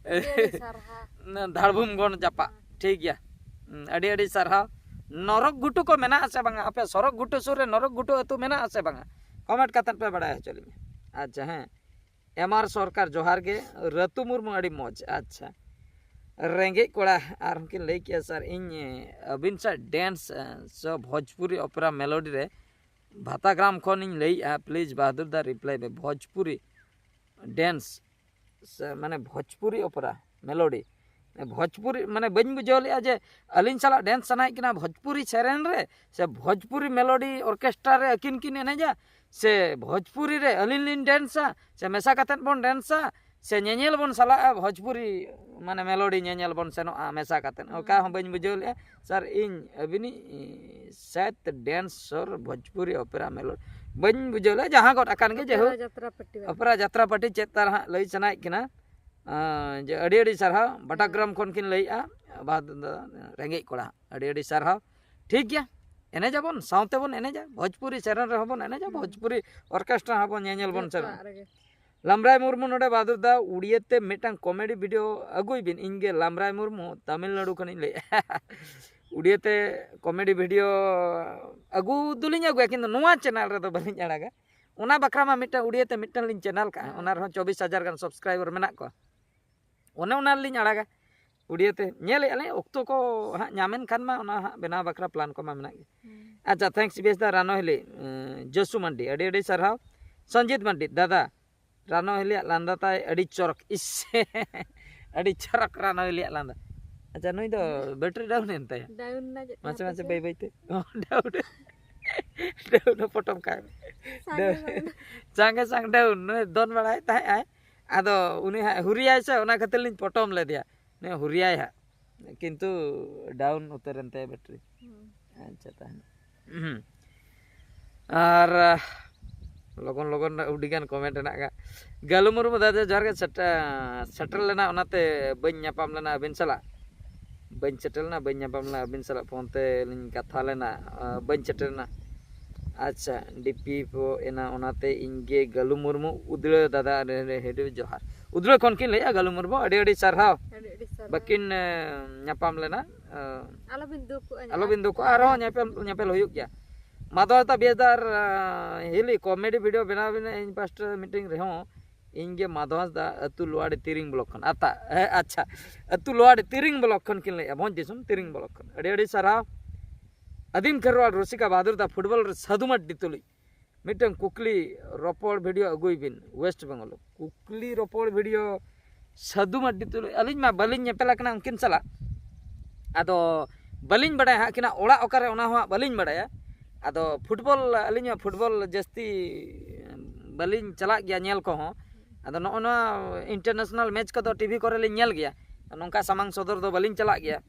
ᱟᱹᱰᱤ ᱟᱹᱰᱤ ᱥᱟᱨᱦᱟᱣ᱾ ᱚᱱᱟ ᱫᱷᱟᱲᱵᱩᱢ ᱜᱚᱲ ᱡᱟᱯᱟᱜ, ᱴᱷᱤᱠ ᱜᱮᱭᱟ᱾ ᱦᱩᱸ, ᱟᱹᱰᱤ ᱟᱹᱰᱤ ᱥᱟᱨᱦᱟᱣ᱾ ᱱᱚᱨᱚᱠ ᱜᱷᱩᱴᱩ ᱠᱚ ᱢᱮᱱᱟᱜᱼᱟ ᱥᱮ ᱵᱟᱝᱟ? ᱟᱯᱮ ᱥᱚᱨᱚᱠ ᱜᱷᱩᱴᱩ ᱥᱩᱨ ᱨᱮ ᱱᱚᱨᱚᱠ ᱜᱷᱩᱴᱩ ᱟᱹᱛᱩ ᱢᱮᱱᱟᱜᱼᱟ ᱥᱮ ᱵᱟᱝᱟ? ᱠᱚᱢᱮᱱᱴ ᱠᱟᱛᱮᱫ ᱯᱮ ᱵᱟᱲᱟᱭ ᱦᱚᱪᱚ ᱞᱤᱧᱟ᱾ ᱟᱪᱪᱷᱟ, ᱦᱮᱸ, ᱮᱢ ᱟᱨ ᱥᱚᱨᱠᱟᱨ, ᱡᱚᱦᱟᱨ ᱜᱮ᱾ ᱨᱟᱹᱛᱩ ᱢᱩᱨᱢᱩ, ᱟᱹᱰᱤ ᱢᱚᱡᱽ᱾ ᱟᱪᱪᱷᱟ, ᱨᱮᱸᱜᱮᱡ ᱠᱚᱲᱟ ᱟᱨ ᱦᱚᱸᱠᱤᱱ ᱞᱟᱹᱭ ᱠᱮᱜᱼᱟ, ᱥᱟᱨ, ᱤᱧ ᱟᱹᱵᱤᱱ ᱥᱟᱶ ᱰᱮᱱᱥ, ᱥᱮ ᱵᱷᱳᱡᱽᱯᱩᱨᱤ ᱚᱯᱮᱨᱟ ᱢᱮᱞᱳᱰᱤ ᱨᱮ ᱵᱷᱟᱛᱟᱜᱨᱟᱢ ᱠᱷᱚᱱᱤᱧ ᱞᱟᱹᱭᱮᱜᱼᱟ, ᱯᱞᱤᱡᱽ ᱵᱟᱦᱟᱫᱩᱨ ᱫᱟ ᱨᱤᱯᱞᱟᱭ ᱢᱮ, ᱵᱷᱳᱡᱽᱯᱩᱨᱤ ᱰᱮᱱᱥ ᱥᱮ ᱢᱟᱱᱮ ᱵᱷᱳᱡᱽᱯᱩᱨᱤ ᱚᱯᱮᱨᱟ ᱢᱮᱞᱳᱰᱤ, ᱵᱷᱳᱡᱽᱯᱩᱨᱤ ᱢᱟᱱᱮ ᱵᱟᱹᱧ ᱵᱩᱡᱷᱟᱹᱣ ᱞᱮᱜᱼᱟ ᱡᱮ ᱟᱹᱞᱤᱧ ᱥᱟᱞᱟᱜ ᱰᱮᱱᱥ ᱥᱟᱱᱟᱭᱮᱫ ᱠᱤᱱᱟ ᱵᱷᱳᱡᱽᱯᱩᱨᱤ ᱥᱮᱨᱮᱧ ᱨᱮ ᱥᱮ ᱵᱷᱳᱡᱽᱯᱩᱨᱤ ᱢᱮᱞᱳᱰᱤ ᱚᱨᱠᱮᱥᱴᱨᱟ ᱨᱮ ᱟᱹᱠᱤᱱ ᱠᱤᱱ ᱮᱱᱮᱡᱟ, ᱥᱮ ᱵᱷᱳᱡᱽᱯᱩᱨᱤ ᱨᱮ ᱟᱹᱞᱤᱧ ᱞᱤᱧ ᱰᱮᱱᱥᱟ, ᱥᱮ ᱢᱮᱥᱟ ᱠᱟᱛᱮᱫ ᱵᱚᱱ ᱰᱮᱱᱥᱟ, ᱥᱮ ᱧᱮᱧᱮᱞ ᱵᱚᱱ ᱪᱟᱞᱟᱜᱼᱟ ᱵᱷᱳᱡᱽᱯᱩᱨᱤ ᱢᱟᱱᱮ ᱢᱮᱞᱳᱰᱤ ᱧᱮᱧᱮᱞ ᱵᱚᱱ ᱥᱮᱱᱚᱜᱼᱟ, ᱢᱮᱥᱟ ᱠᱟᱛᱮᱫ, ᱚᱠᱟ ᱦᱚᱸ ᱵᱟᱹᱧ ᱵᱩᱡᱷᱟᱹᱣ ᱞᱮᱜᱼᱟ᱾ ᱥᱟᱨ, ᱤᱧ ᱟᱹᱵᱤᱱᱤᱡ ᱥᱟᱭᱮᱫ ᱰᱮᱱᱥᱚᱨ ᱵᱷᱳᱡᱽᱯᱩᱨᱤ ᱚᱯᱮᱨᱟ ᱢᱮᱞᱳᱰᱤ ᱵᱟᱹᱧ ᱵᱩᱡᱷᱟᱹᱣ ᱞᱮᱜᱼᱟ, ᱡᱟᱦᱟᱸ ᱜᱚᱫ ᱟᱠᱟᱱ ᱜᱮ, ᱡᱮᱦᱳᱠ, ᱚᱯᱮᱨᱟ ᱡᱟᱛᱨᱟ ᱯᱟᱹᱴᱤ ᱵᱟᱝ? ᱚᱯᱮᱨᱟ ᱡᱟᱛᱨᱟ ᱯᱟᱹᱴᱤ ᱪᱮᱫ ᱛᱟᱨ ᱦᱟᱸᱜ ᱞᱟᱹᱭ ᱥᱟᱱᱟᱭᱮᱫ ᱠᱤᱱᱟ᱾ ᱟᱸ, ᱡᱮ ᱟᱹᱰᱤ ᱟᱹᱰᱤ ᱥᱟᱨᱦᱟᱣ᱾ ᱵᱟᱴᱟᱜᱨᱟᱢ ᱠᱷᱚᱱ ᱠᱤᱱ ᱞᱟᱹᱭᱮᱜᱼᱟ, ᱵᱟᱦᱟᱫᱩᱨ ᱫᱟ, ᱨᱮᱸᱜᱮᱡ ᱠᱚᱲᱟ, ᱟᱹᱰᱤ ᱟᱹᱰᱤ ᱥᱟᱨᱦᱟᱣ᱾ ᱴᱷᱤᱠ ᱜᱮᱭᱟ, ᱮᱱᱮᱡ ᱟᱵᱚᱱ, ᱥᱟᱶᱛᱮ ᱵᱚᱱ ᱮᱱᱮᱡᱟ, ᱵᱷᱳᱡᱽᱯᱩᱨᱤ ᱥᱮᱨᱮᱧ ᱨᱮᱦᱚᱸ ᱵᱚᱱ ᱮᱱᱮᱡᱟ, ᱦᱩᱸ᱾ ᱵᱷᱳᱡᱽᱯᱩᱨᱤ ᱚᱨᱠᱮᱥᱴᱨᱟ ᱦᱚᱸ ᱵᱚᱱ ᱧᱮᱧᱮᱞ ᱵᱚᱱ ᱡᱚᱛᱚᱣᱟᱜ ᱥᱮᱱᱚᱜᱼᱟ᱾ ᱨᱮᱜᱮ᱾ ᱞᱟᱢᱵᱽᱨᱟᱭ ᱢᱩᱨᱢᱩ ᱱᱚᱰᱮ, ᱵᱟᱦᱟᱫᱩᱨ ᱫᱟ, ᱩᱲᱤᱭᱟᱹ ᱛᱮ ᱢᱤᱫᱴᱟᱝ ᱠᱚᱢᱮᱰᱤ ᱵᱷᱤᱰᱤᱭᱳ ᱟᱹᱜᱩᱭ ᱵᱤᱱ, ᱤᱧ ᱜᱮ ᱞᱟᱢᱵᱽᱨᱟᱭ ᱢᱩᱨᱢᱩ, ᱛᱟᱢᱤᱞᱱᱟᱲᱩ ᱠᱷᱚᱱᱤᱧ ᱞᱟᱹᱭᱮᱜᱼᱟ᱾ ᱩᱲᱤᱭᱟᱹ ᱛᱮ ᱠᱚᱢᱮᱰᱤ ᱵᱷᱤᱰᱤᱭᱳ ᱟᱹᱜᱩ ᱫᱚᱞᱤᱧ ᱟᱹᱜᱩᱭᱟ, ᱠᱤᱱᱛᱩ ᱱᱚᱣᱟ ᱪᱮᱱᱮᱞ ᱨᱮᱫᱚ ᱵᱟᱹᱞᱤᱧ ᱟᱲᱟᱜᱟ᱾ ᱚᱱᱟ ᱵᱟᱠᱷᱨᱟ ᱢᱟ ᱢᱤᱫᱴᱟᱝ ᱩᱲᱤᱭᱟᱹ ᱛᱮ ᱢᱤᱫᱴᱟᱝ ᱞᱤᱧ ᱪᱮᱱᱮᱞ ᱠᱟᱜᱼᱟ, ᱦᱮᱸ᱾ ᱚᱱᱟ ᱨᱮᱦᱚᱸ ᱪᱚᱵᱵᱤᱥ ᱦᱟᱡᱟᱨ ᱜᱟᱱ ᱥᱟᱵᱥᱠᱨᱟᱭᱵᱟᱨ ᱢᱮᱱᱟᱜ ᱠᱚᱣᱟ᱾ ᱚᱱᱮ ᱚᱱᱟ ᱨᱮᱞᱤᱧ ᱟᱲᱟᱜᱟ ᱩᱲᱤᱭᱟᱹ ᱛᱮ᱾ ᱧᱮᱞᱮᱫᱼᱟ ᱞᱤᱧ, ᱚᱠᱛᱚ ᱠᱚ ᱦᱟᱸᱜ ᱧᱟᱢᱮᱱ ᱠᱷᱟᱱ ᱢᱟ ᱚᱱᱟ ᱦᱟᱸᱜ ᱵᱮᱱᱟᱣ ᱵᱟᱠᱷᱨᱟ ᱯᱞᱟᱱ ᱠᱚᱢᱟ ᱢᱮᱱᱟᱜ ᱜᱮ᱾ ᱦᱩᱸ᱾ ᱟᱪᱪᱷᱟ, ᱛᱷᱮᱝᱠᱥ ᱵᱮᱥ ᱫᱟ ᱨᱟᱱᱚ ᱦᱤᱞᱤ, ᱮᱸ, ᱡᱚᱥᱩ ᱢᱟᱱᱰᱤ, ᱟᱹᱰᱤ ᱟᱹᱰᱤ ᱥᱟᱨᱦᱟᱣ᱾ ᱥᱚᱧᱡᱤᱛ ᱢᱟᱱᱰᱤ, ᱫᱟᱫᱟ, ᱨᱟᱱᱚ ᱦᱤᱞᱤᱭᱟᱜ ᱞᱟᱸᱫᱟ ᱛᱟᱭ ᱟᱹᱰᱤ ᱪᱚᱨᱚᱠ, ᱤᱥ, ᱟᱹᱰᱤ ᱪᱚᱨᱚᱠ ᱨᱟᱱᱚ ᱦᱤᱞᱤᱭᱟᱜ ᱞᱟᱸᱫᱟ᱾ ᱟᱪᱪᱷᱟ, ᱱᱩᱭ ᱫᱚ ᱵᱮᱴᱨᱤ ᱰᱟᱣᱩᱱ ᱮᱱ ᱛᱟᱭᱟ᱾ ᱰᱟᱣᱩᱱ ᱮᱱᱟ ᱪᱮᱫ ᱢᱟᱥᱮ ᱢᱟᱥᱮ ᱵᱟᱹᱭ ᱵᱟᱹᱭ ᱛᱮ᱾ ᱚ, ᱰᱟᱣᱩᱱ᱾ ᱰᱟᱹᱣᱩᱱ ᱦᱚᱸ ᱯᱚᱴᱚᱢ ᱠᱟᱭ ᱢᱮ᱾ ᱥᱟᱸᱜᱮ ᱵᱟᱝ᱾ ᱥᱟᱸᱜᱮ ᱥᱟᱝ ᱰᱟᱹᱣᱩᱱ ᱱᱩᱭ ᱫᱚᱱ ᱵᱟᱲᱟᱭᱮᱫ ᱛᱟᱦᱮᱸᱜ ᱟᱭ᱾ ᱟᱫᱚ ᱩᱱᱤ ᱦᱟᱸᱜ ᱦᱩᱨᱤᱭᱟᱭ ᱥᱮ, ᱚᱱᱟ ᱠᱷᱟᱹᱛᱤᱨ ᱞᱤᱧ ᱯᱚᱴᱚᱢ ᱞᱮᱫᱮᱭᱟ᱾ ᱱᱩᱭ ᱦᱩᱨᱤᱭᱟᱭ ᱦᱟᱸᱜ, ᱠᱤᱱᱛᱩ ᱰᱟᱣᱩᱱ ᱩᱛᱟᱹᱨᱮᱱ ᱛᱟᱭᱟ ᱵᱮᱴᱨᱤ᱾ ᱦᱩᱸ᱾ ᱟᱪᱪᱷᱟ, ᱛᱟᱦᱮᱱ᱾ ᱦᱩᱸ᱾ ᱟᱨ ᱞᱚᱜᱚᱱ ᱞᱚᱜᱚᱱ ᱟᱹᱰᱤᱜᱟᱱ ᱠᱚᱢᱮᱱᱴ ᱦᱮᱱᱟᱜ ᱜᱟ᱾ ᱜᱟᱞᱩ ᱢᱩᱨᱢᱩ ᱫᱟᱫᱟ ᱡᱚᱦᱟᱨ ᱜᱮ, ᱥᱮᱴ-, ᱥᱮᱴᱮᱨ ᱞᱮᱱᱟ, ᱚᱱᱟᱛᱮ ᱵᱟᱹᱧ ᱧᱟᱯᱟᱢ ᱞᱮᱱᱟ ᱟᱹᱵᱤᱱ ᱥᱟᱞᱟᱜ᱾ ᱵᱟᱹᱧ ᱥᱮᱴᱮᱨ ᱞᱮᱱᱟ, ᱵᱟᱹᱧ ᱧᱟᱯᱟᱢ ᱞᱮᱱᱟ ᱟᱹᱵᱤᱱ ᱥᱟᱞᱟᱜ, ᱯᱷᱳᱱ ᱛᱮ ᱞᱤᱧ ᱠᱟᱛᱷᱟ ᱞᱮᱱᱟ, ᱟᱸ, ᱵᱟᱹᱧ ᱥᱮᱴᱮᱨ ᱞᱮᱱᱟ᱾ ᱟᱪᱪᱷᱟ, ᱰᱤᱯᱤ ᱯᱚ ᱮᱱᱟ, ᱚᱱᱟᱛᱮ ᱤᱧ ᱜᱮ ᱜᱟᱞᱩ ᱢᱩᱨᱢᱩ ᱩᱫᱽᱲᱟᱹ ᱫᱟᱫᱟ, ᱟᱹᱰᱤ, ᱟᱹᱰᱤ, ᱟᱹᱰᱤ ᱡᱚᱦᱟᱨ᱾ ᱩᱫᱽᱲᱟᱹ ᱠᱷᱚᱱ ᱠᱤᱱ ᱞᱟᱹᱭᱮᱜᱼᱟ ᱜᱟᱞᱩ ᱢᱩᱨᱢᱩ, ᱟᱹᱰᱤ ᱟᱹᱰᱤ ᱥᱟᱨᱦᱟᱣ᱾ ᱟᱹᱰᱤ ᱟᱹᱰᱤ ᱥᱟᱨᱦᱟᱣ᱾ ᱵᱟᱹᱠᱤᱱ, ᱟᱸ, ᱧᱟᱯᱟᱢ ᱞᱮᱱᱟ, ᱟᱸ, ᱟᱞᱚᱵᱤᱱ ᱫᱩᱠᱩᱜᱼᱟ᱾ ᱟᱞᱚᱵᱤᱱ ᱫᱩᱠᱩᱜᱼᱟ, ᱟᱨᱦᱚᱸ ᱧᱮᱯᱮᱞ, ᱧᱮᱯᱮᱞ ᱦᱩᱭᱩᱜ ᱜᱮᱭᱟ᱾ ᱢᱟᱫᱷᱚᱨ ᱫᱟ ᱵᱮᱥᱫᱟᱨ, ᱟᱸ, ᱦᱤᱞᱤ ᱠᱚᱢᱮᱰᱤ ᱵᱷᱤᱰᱤᱭᱳ ᱵᱮᱱᱟᱣ ᱵᱮᱱ ᱤᱧ ᱯᱟᱥᱴᱟ ᱢᱤᱴᱤᱝ ᱨᱮᱦᱚᱸ ᱤᱧ ᱜᱮ ᱢᱟᱫᱷᱚᱨ ᱫᱟ ᱟᱹᱛᱩ ᱞᱳᱣᱟᱲᱤ ᱛᱤᱨᱤᱝ ᱵᱞᱚᱠ ᱠᱷᱚᱱ᱾ ᱟᱛᱟ, ᱦᱮᱸ, ᱟᱪᱪᱷᱟ, ᱟᱹᱛᱩ ᱞᱳᱣᱟᱲᱤ ᱛᱤᱨᱤᱝ ᱵᱞᱚᱠ ᱠᱷᱚᱱ ᱠᱤᱱ ᱞᱟᱹᱭᱮᱜᱼᱟ, ᱵᱷᱚᱸᱡᱽ ᱫᱤᱥᱚᱢ ᱛᱤᱨᱤᱝ ᱵᱞᱚᱠ ᱠᱷᱚᱱ᱾ ᱟᱹᱰᱤ ᱟᱹᱰᱤ ᱥᱟᱨᱦᱟᱣ᱾ ᱟᱹᱫᱤᱢ ᱠᱷᱮᱨᱣᱟᱲ ᱨᱩᱥᱤᱠᱟ ᱵᱟᱦᱟᱫᱩᱨ ᱫᱟ ᱯᱷᱩᱴᱵᱚᱞ ᱨᱮ ᱥᱟᱹᱫᱷᱩ ᱢᱟᱨᱰᱤ ᱛᱩᱞᱩᱡ ᱢᱤᱫᱴᱟᱝ ᱠᱩᱠᱞᱤ ᱨᱚᱯᱚᱲ ᱵᱷᱤᱰᱤᱭᱳ ᱟᱹᱜᱩᱭ ᱵᱤᱱ, ᱳᱭᱮᱥᱴ ᱵᱮᱝᱜᱚᱞ᱾ ᱠᱩᱠᱞᱤ ᱨᱚᱯᱚᱲ ᱵᱷᱤᱰᱤᱭᱳ ᱥᱟᱹᱫᱷᱩ ᱢᱟᱨᱰᱤ ᱛᱩᱞᱩᱡ, ᱟᱹᱞᱤᱧ ᱢᱟ ᱵᱟᱹᱞᱤᱧ ᱧᱮᱯᱮᱞ ᱟᱠᱟᱱᱟ ᱩᱱᱠᱤᱱ ᱥᱟᱞᱟᱜ, ᱟᱫᱚ ᱵᱟᱹᱞᱤᱧ ᱵᱟᱲᱟᱭᱟ ᱦᱟᱸᱜ ᱟᱹᱠᱤᱱᱟᱜ ᱚᱲᱟᱜ ᱚᱠᱟᱨᱮ, ᱚᱱᱟ ᱦᱚᱸ ᱦᱟᱸᱜ ᱵᱟᱹᱞᱤᱧ ᱵᱟᱲᱟᱭᱟ᱾ ᱟᱫᱚ ᱯᱷᱩᱴᱵᱚᱞ, ᱟᱹᱞᱤᱧ ᱦᱚᱸ ᱯᱷᱩᱴᱵᱚᱞ ᱡᱟᱹᱥᱛᱤ ᱵᱟᱹᱞᱤᱧ ᱪᱟᱞᱟᱜ ᱜᱮᱭᱟ ᱧᱮᱞ ᱠᱚᱦᱚᱸ᱾ ᱟᱫᱚ ᱱᱚᱜᱼᱚ ᱱᱚᱣᱟ ᱤᱱᱴᱟᱨᱱᱮᱥᱱᱟᱞ ᱢᱮᱪ ᱠᱚᱫᱚ ᱴᱤᱵᱷᱤ ᱠᱚᱨᱮ ᱞᱤᱧ ᱧᱮᱞ ᱜᱮᱭᱟ, ᱱᱚᱝᱠᱟ ᱥᱟᱢᱟᱝ ᱥᱚᱫᱚᱨ ᱫᱚ ᱵᱟᱹᱞᱤᱧ ᱪᱟᱞᱟᱜ ᱜᱮᱭᱟ᱾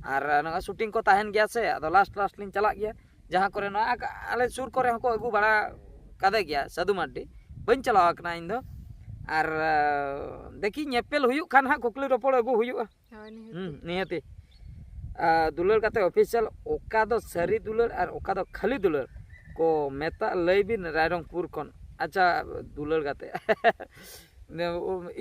ᱟᱨ ᱱᱚᱣᱟ ᱥᱩᱴᱤᱝ ᱠᱚ ᱛᱟᱦᱮᱱ ᱜᱮᱭᱟ ᱥᱮ, ᱟᱫᱚ ᱞᱟᱥᱴ ᱞᱟᱥᱴ ᱞᱤᱧ ᱪᱟᱞᱟᱜ ᱜᱮᱭᱟ᱾ ᱡᱟᱦᱟᱸ ᱠᱚᱨᱮ ᱱᱚᱣᱟ ᱟᱞᱮ ᱥᱩᱨ ᱠᱚᱨᱮ ᱦᱚᱸᱠᱚ ᱟᱹᱜᱩ ᱵᱟᱲᱟ ᱠᱟᱫᱮ ᱜᱮᱭᱟ ᱥᱟᱹᱫᱷᱩ ᱢᱟᱨᱰᱤ, ᱵᱟᱹᱧ ᱪᱟᱞᱟᱣ ᱟᱠᱟᱱᱟ ᱤᱧ ᱫᱚ᱾ ᱟᱨ, ᱟᱸ, ᱫᱮᱠᱷᱤ, ᱧᱮᱯᱮᱞ ᱦᱩᱭᱩᱜ ᱠᱷᱟᱱ ᱦᱟᱸᱜ ᱠᱩᱠᱞᱤ ᱨᱚᱯᱚᱲ ᱟᱹᱜᱩ ᱦᱩᱭᱩᱜᱼᱟ᱾ ᱦᱳᱭ, ᱱᱤᱦᱟᱹᱛᱤ᱾ ᱦᱩᱸ, ᱱᱤᱦᱟᱹᱛᱤ᱾ ᱟᱨ ᱫᱩᱞᱟᱹᱲ ᱠᱟᱛᱮ ᱚᱯᱷᱤᱥᱤᱭᱟᱞ, ᱚᱠᱟ ᱫᱚ ᱥᱟᱹᱨᱤ ᱫᱩᱞᱟᱹᱲ ᱟᱨ ᱚᱠᱟ ᱫᱚ ᱠᱷᱟᱹᱞᱤ ᱫᱩᱞᱟᱹᱲ ᱠᱚ ᱢᱮᱛᱟᱜ, ᱞᱟᱹᱭ ᱵᱤᱱ ᱨᱟᱭᱨᱚᱝᱯᱩᱨ ᱠᱷᱚᱱ᱾ ᱟᱪᱪᱷᱟ, ᱫᱩᱞᱟᱹᱲ ᱠᱟᱛᱮ᱾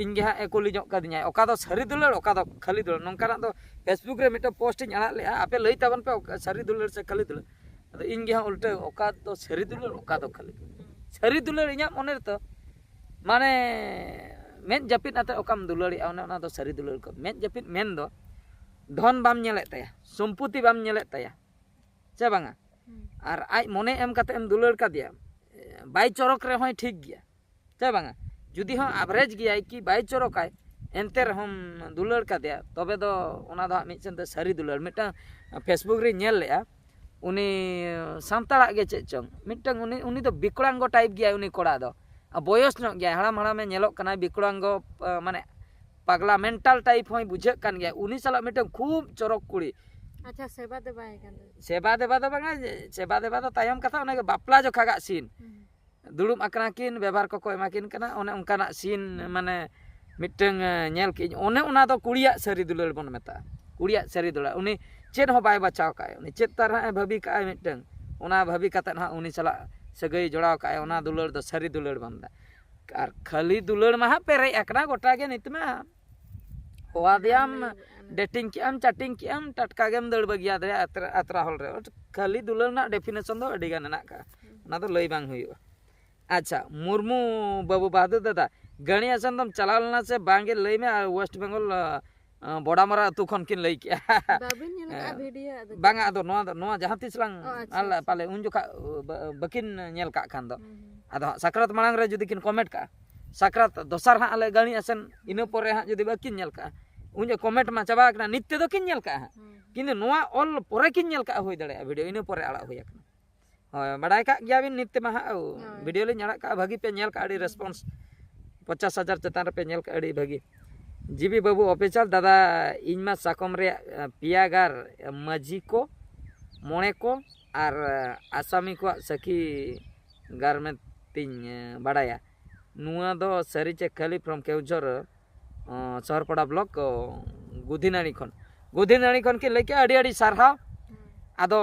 ᱤᱧ ᱜᱮ ᱦᱟᱸᱜ ᱮ ᱠᱩᱞᱤ ᱧᱚᱜ ᱠᱟᱫᱤᱧᱟᱭ, ᱚᱠᱟ ᱫᱚ ᱥᱟᱹᱨᱤ ᱫᱩᱞᱟᱹᱲ, ᱚᱠᱟ ᱫᱚ ᱠᱷᱟᱹᱞᱤ ᱫᱩᱞᱟᱹᱲ᱾ ᱱᱚᱝᱠᱟᱱᱟᱜ ᱫᱚ Facebook ᱨᱮ ᱢᱤᱫᱴᱟᱝ ᱯᱳᱥᱴ ᱤᱧ ᱟᱲᱟᱜ ᱞᱮᱜᱼᱟ, ᱟᱯᱮ ᱞᱟᱹᱭ ᱛᱟᱵᱚᱱ ᱯᱮ, ᱚᱠᱟ ᱥᱟᱹᱨᱤ ᱫᱩᱞᱟᱹᱲ ᱥᱮ ᱠᱷᱟᱹᱞᱤ ᱫᱩᱞᱟᱹᱲ᱾ ᱟᱫᱚ ᱤᱧ ᱜᱮ ᱦᱟᱸᱜ ᱩᱞᱴᱟᱹ, ᱚᱠᱟ ᱫᱚ ᱥᱟᱹᱨᱤ ᱫᱩᱞᱟᱹᱲ, ᱚᱠᱟ ᱫᱚ ᱠᱷᱟᱹᱞᱤ ᱫᱩᱞᱟᱹᱲ᱾ ᱥᱟᱹᱨᱤ ᱫᱩᱞᱟᱹᱲ ᱤᱧᱟᱹᱜ ᱢᱚᱱᱮ ᱨᱮᱫᱚ, ᱢᱟᱱᱮ, ᱢᱮᱫ ᱡᱟᱹᱯᱤᱫ ᱟᱛᱮ ᱚᱠᱟᱢ ᱫᱩᱞᱟᱹᱲᱮᱜᱼᱟ, ᱚᱱᱮ ᱚᱱᱟ ᱫᱚ ᱥᱟᱹᱨᱤ ᱫᱩᱞᱟᱹᱲ ᱠᱚ᱾ ᱢᱮᱫ ᱡᱟᱹᱯᱤᱫ ᱢᱮᱱ ᱫᱚ ᱫᱷᱚᱱ ᱵᱟᱢ ᱧᱮᱞᱮᱫ ᱛᱟᱭᱟ, ᱥᱚᱢᱯᱚᱛᱤ ᱵᱟᱢ ᱧᱮᱞᱮᱫ ᱛᱟᱭᱟ, ᱥᱮ ᱵᱟᱝᱟ? ᱦᱩᱸ᱾ ᱟᱨ ᱟᱡ ᱢᱚᱱᱮ ᱮᱢ ᱠᱟᱛᱮ ᱮᱢ ᱫᱩᱞᱟᱹᱲ ᱠᱟᱫᱮᱭᱟ, ᱵᱟᱭ ᱪᱚᱨᱚᱠ ᱨᱮᱦᱚᱸᱭ ᱴᱷᱤᱠ ᱜᱮᱭᱟ, ᱥᱮ ᱵᱟᱝᱟ? ᱡᱩᱫᱤ ᱦᱚᱸ ᱟᱵᱷᱨᱮᱡᱽ ᱜᱮᱭᱟᱭ ᱠᱤ ᱵᱟᱭ ᱪᱚᱨᱚᱠᱟᱭ, ᱮᱱᱛᱮ ᱨᱮᱦᱚᱸᱢ ᱫᱩᱞᱟᱹᱲ ᱠᱟᱫᱮᱭᱟ, ᱛᱚᱵᱮ ᱫᱚ ᱚᱱᱟ ᱫᱚ ᱦᱟᱸᱜ ᱢᱤᱫ ᱥᱮᱱ ᱛᱮ ᱥᱟᱹᱨᱤ ᱫᱩᱞᱟᱹᱲ᱾ ᱢᱤᱫᱴᱟᱝ Facebook ᱨᱮᱧ ᱧᱮᱞ ᱞᱮᱜᱼᱟ, ᱩᱱᱤ ᱥᱟᱱᱛᱟᱲᱟᱜ ᱜᱮ ᱪᱮᱫ ᱪᱚᱝ ᱢᱤᱫᱴᱟᱝ, ᱩᱱᱤ ᱩᱱᱤ ᱫᱚ ᱵᱤᱠᱲᱟᱝᱜᱚ ᱴᱟᱭᱤᱯ ᱜᱮᱭᱟᱭ ᱩᱱᱤ ᱠᱚᱲᱟ ᱫᱚ᱾ ᱟᱨ ᱵᱚᱭᱚᱥ ᱧᱚᱜ ᱜᱮᱭᱟᱭ, ᱦᱟᱲᱟᱢ ᱦᱟᱲᱟᱢᱮ ᱧᱮᱞᱚᱜ ᱠᱟᱱᱟᱭ, ᱵᱤᱠᱲᱟᱝᱜᱚ, ᱟᱸ, ᱢᱟᱱᱮ ᱯᱟᱜᱽᱞᱟ ᱢᱮᱱᱴᱟᱞ ᱴᱟᱭᱤᱯ ᱦᱚᱸᱭ ᱵᱩᱡᱷᱟᱹᱜ ᱠᱟᱱ ᱜᱮᱭᱟ᱾ ᱩᱱᱤ ᱥᱟᱞᱟᱜ ᱢᱤᱫᱴᱟᱝ ᱠᱷᱩᱵ ᱪᱚᱨᱚᱠ ᱠᱩᱲᱤ᱾ ᱟᱪᱪᱷᱟ, ᱥᱮᱵᱟ ᱫᱮᱵᱟᱭ ᱠᱟᱱ ᱫᱚ᱾ ᱥᱮᱵᱟ ᱫᱮᱵᱟ ᱫᱚ ᱵᱟᱝᱟ, ᱥᱮᱵᱟ ᱫᱮᱵᱟ ᱫᱚ ᱛᱟᱭᱚᱢ ᱠᱟᱛᱷᱟ, ᱚᱱᱟ ᱜᱮ ᱵᱟᱯᱞᱟ ᱡᱚᱠᱷᱟᱜᱟᱜ ᱥᱤᱱ᱾ ᱦᱩᱸ᱾ ᱫᱩᱲᱩᱵ ᱟᱠᱟᱱᱟ ᱠᱤᱱ, ᱵᱮᱵᱷᱟᱨ ᱠᱚᱠᱚ ᱮᱢᱟ ᱠᱤᱱ ᱠᱟᱱᱟ, ᱚᱱᱮ ᱚᱱᱠᱟᱱᱟᱜ ᱥᱤᱱ ᱢᱟᱱᱮ ᱢᱤᱫᱴᱟᱝ, ᱮ, ᱧᱮᱞ ᱠᱮᱜ ᱟᱹᱧ᱾ ᱚᱱᱮ ᱚᱱᱟ ᱫᱚ ᱠᱩᱲᱤᱭᱟᱜ ᱥᱟᱹᱨᱤ ᱫᱩᱞᱟᱹᱲ ᱵᱚᱱ ᱢᱮᱛᱟᱜᱼᱟ, ᱠᱩᱲᱤᱭᱟᱜ ᱥᱟᱹᱨᱤ ᱫᱩᱞᱟᱹᱲ᱾ ᱩᱱᱤ ᱪᱮᱫ ᱦᱚᱸ ᱵᱟᱭ ᱵᱟᱪᱷᱟᱣ ᱠᱟᱜᱼᱟ, ᱩᱱᱤ ᱪᱮᱫ ᱛᱟᱨ ᱦᱟᱸᱜ ᱮ ᱵᱷᱟᱹᱵᱤ ᱠᱟᱜᱼᱟᱭ ᱢᱤᱫᱴᱟᱝ, ᱚᱱᱟ ᱵᱷᱟᱹᱵᱤ ᱠᱟᱛᱮᱫ ᱦᱟᱸᱜ ᱩᱱᱤ ᱥᱟᱞᱟᱜ ᱥᱟᱹᱜᱟᱹᱭ ᱡᱚᱲᱟᱣ ᱠᱟᱜᱼᱟᱭ, ᱚᱱᱟ ᱫᱩᱞᱟᱹᱲ ᱫᱚ ᱥᱟᱹᱨᱤ ᱫᱩᱞᱟᱹᱲ ᱵᱚᱱ ᱢᱮᱛᱟᱜᱼᱟ᱾ ᱟᱨ ᱠᱷᱟᱹᱞᱤ ᱫᱩᱞᱟᱹᱲ ᱢᱟ ᱦᱟᱸᱜ ᱯᱮᱨᱮᱡ ᱟᱠᱟᱱᱟ ᱜᱚᱴᱟ ᱜᱮ ᱱᱤᱛ ᱢᱟ᱾ ᱦᱚᱣᱟ ᱫᱮᱭᱟᱢ, ᱰᱮᱴᱤᱝ ᱠᱮᱜ ᱟᱢ, ᱪᱟᱴᱤᱝ ᱠᱮᱜ ᱟᱢ, ᱴᱟᱴᱠᱟ ᱜᱮᱢ ᱫᱟᱹᱲ ᱵᱟᱹᱜᱤᱭᱟᱫ ᱨᱮ ᱟᱛᱨᱟ, ᱟᱛᱨᱟ ᱦᱚᱞ ᱨᱮ᱾ ᱠᱷᱟᱹᱞᱤ ᱫᱩᱞᱟᱹᱲ ᱨᱮᱱᱟᱜ ᱰᱮᱯᱷᱤᱱᱮᱥᱚᱱ ᱫᱚ ᱟᱹᱰᱤ ᱜᱟᱱ ᱦᱮᱱᱟᱜ ᱠᱟᱜᱼᱟ, ᱚᱱᱟ ᱫᱚ ᱞᱟᱹᱭ ᱵᱟᱝ ᱦᱩᱭᱩᱜᱼᱟ᱾ ᱟᱪᱪᱷᱟ, ᱢᱩᱨᱢᱩ ᱵᱟᱹᱵᱩ ᱵᱟᱦᱟᱫᱩᱨ ᱫᱟᱫᱟ, ᱜᱟᱹᱲᱤ ᱟᱥᱮᱱ ᱫᱚᱢ ᱪᱟᱞᱟᱣ ᱞᱮᱱᱟ ᱥᱮ ᱵᱟᱝᱜᱮ ᱞᱟᱹᱭ ᱢᱮ? ᱟᱨ ᱳᱭᱮᱥᱴ ᱵᱮᱝᱜᱚᱞ, ᱟᱸ, ᱵᱚᱰᱟᱢᱟᱨᱟ ᱟᱹᱛᱩ ᱠᱷᱚᱱ ᱠᱤᱱ ᱞᱟᱹᱭ ᱠᱮᱜᱼᱟ᱾ ᱵᱟᱵᱤᱱ ᱧᱮᱞ ᱟᱠᱟᱫᱼᱟ ᱵᱷᱤᱰᱤᱭᱳ? ᱟᱫᱚ ᱵᱟᱝᱟ, ᱟᱫᱚ ᱱᱚᱣᱟ ᱫᱚ, ᱱᱚᱣᱟ ᱡᱟᱦᱟᱸ ᱛᱤᱥ ᱞᱟᱝ ᱚ, ᱟᱪᱪᱷᱟ, ᱟᱞᱮ ᱟᱪᱪᱷᱟ᱾ ᱯᱟᱞᱮ ᱩᱱ ᱡᱚᱠᱷᱟ ᱵᱟ-, ᱵᱟᱹᱠᱤᱱ ᱧᱮᱞ ᱠᱟᱜ ᱠᱷᱟᱱ ᱫᱚ᱾ ᱦᱩᱸ, ᱦᱩᱸ᱾ ᱟᱫᱚ ᱦᱟᱸᱜ ᱥᱟᱠᱨᱟᱛ ᱢᱟᱲᱟᱝ ᱨᱮ ᱡᱩᱫᱤ ᱠᱤᱱ ᱠᱚᱢᱮᱱᱴ ᱠᱟᱜᱼᱟ, ᱥᱟᱠᱨᱟᱛ ᱫᱚᱥᱟᱨ ᱦᱟᱸᱜ ᱟᱞᱮ ᱜᱟᱹᱲᱤ ᱟᱥᱮᱱ, ᱤᱱᱟᱹ ᱯᱚᱨᱮ ᱦᱟᱸᱜ ᱡᱩᱫᱤ ᱵᱟᱹᱠᱤᱱ ᱧᱮᱞ ᱠᱟᱜᱼᱟ, ᱩᱱ ᱡᱚᱠᱷᱚᱱ ᱠᱚᱢᱮᱱᱴ ᱢᱟ ᱪᱟᱵᱟ ᱟᱠᱟᱱᱟ, ᱱᱤᱛ ᱛᱮᱫᱚ ᱠᱤᱱ ᱧᱮᱞ ᱠᱟᱜᱼᱟ ᱦᱟᱸᱜ᱾ ᱦᱩᱸ, ᱦᱩᱸ᱾ ᱠᱤᱱᱛᱩ ᱱᱚᱣᱟ ᱚᱞ ᱯᱚᱨᱮ ᱠᱤᱱ ᱧᱮᱞ ᱠᱟᱜᱼᱟ, ᱦᱩᱭ ᱫᱟᱲᱮᱭᱟᱜᱼᱟ ᱵᱷᱤᱰᱤᱭᱳ ᱤᱱᱟᱹ ᱯᱚᱨᱮ ᱟᱲᱟᱜ ᱦᱩᱭ ᱟᱠᱟᱱᱟ᱾ ᱦᱳᱭ, ᱵᱟᱲᱟᱭ ᱠᱟᱜ ᱜᱮᱭᱟᱵᱤᱱ ᱱᱤᱛ ᱛᱮᱢᱟ ᱦᱟᱸᱜ, ᱟᱹᱣ, ᱦᱳᱭ᱾ ᱵᱷᱤᱰᱤᱭᱳ ᱞᱤᱧ ᱟᱲᱟᱜ ᱠᱟᱜᱼᱟ, ᱵᱷᱟᱹᱜᱤ ᱯᱮ ᱧᱮᱞ ᱠᱟᱜᱼᱟ, ᱟᱹᱰᱤ ᱦᱩᱸ, ᱨᱮᱥᱯᱚᱱᱥ ᱯᱚᱪᱟᱥ ᱦᱟᱡᱟᱨ ᱪᱮᱛᱟᱱ ᱨᱮᱯᱮ ᱧᱮᱞ ᱠᱟᱜᱼᱟ, ᱟᱹᱰᱤ ᱵᱷᱟᱹᱜᱤ᱾ ᱡᱤᱵᱤ ᱵᱟᱹᱵᱩ ᱚᱯᱷᱤᱥᱤᱭᱟᱞ ᱫᱟᱫᱟ, ᱤᱧ ᱢᱟ ᱥᱟᱠᱚᱢ ᱨᱮᱭᱟᱜ, ᱮ, ᱯᱮᱭᱟ ᱜᱟᱨ, ᱮ, ᱢᱟᱹᱡᱷᱤ ᱠᱚ, ᱢᱚᱬᱮ ᱠᱚ ᱟᱨ, ᱮ, ᱟᱥᱟᱢᱤ ᱠᱚᱣᱟᱜ ᱥᱟᱹᱠᱷᱤ ᱜᱟᱨ ᱢᱮᱱᱛᱤᱧ, ᱮ, ᱵᱟᱲᱟᱭᱟ᱾ ᱱᱚᱣᱟ ᱫᱚ ᱥᱟᱹᱨᱤ ᱪᱮ ᱠᱷᱟᱹᱞᱤ ᱯᱷᱨᱚᱢ ᱠᱮᱣᱡᱷᱚᱨ, ᱚ, ᱥᱚᱦᱚᱨᱯᱟᱲᱟ ᱵᱞᱚᱠ, ᱚ, ᱜᱩᱫᱷᱤᱱᱟᱲᱤ ᱠᱷᱚᱱ, ᱜᱩᱫᱷᱤᱱᱟᱲᱤ ᱠᱷᱚᱱ ᱠᱤᱱ ᱞᱟᱹᱭ ᱠᱮᱜᱼᱟ, ᱟᱹᱰᱤ ᱟᱹᱰᱤ ᱥᱟᱨᱦᱟᱣ᱾ ᱦᱩᱸ᱾ ᱟᱫᱚ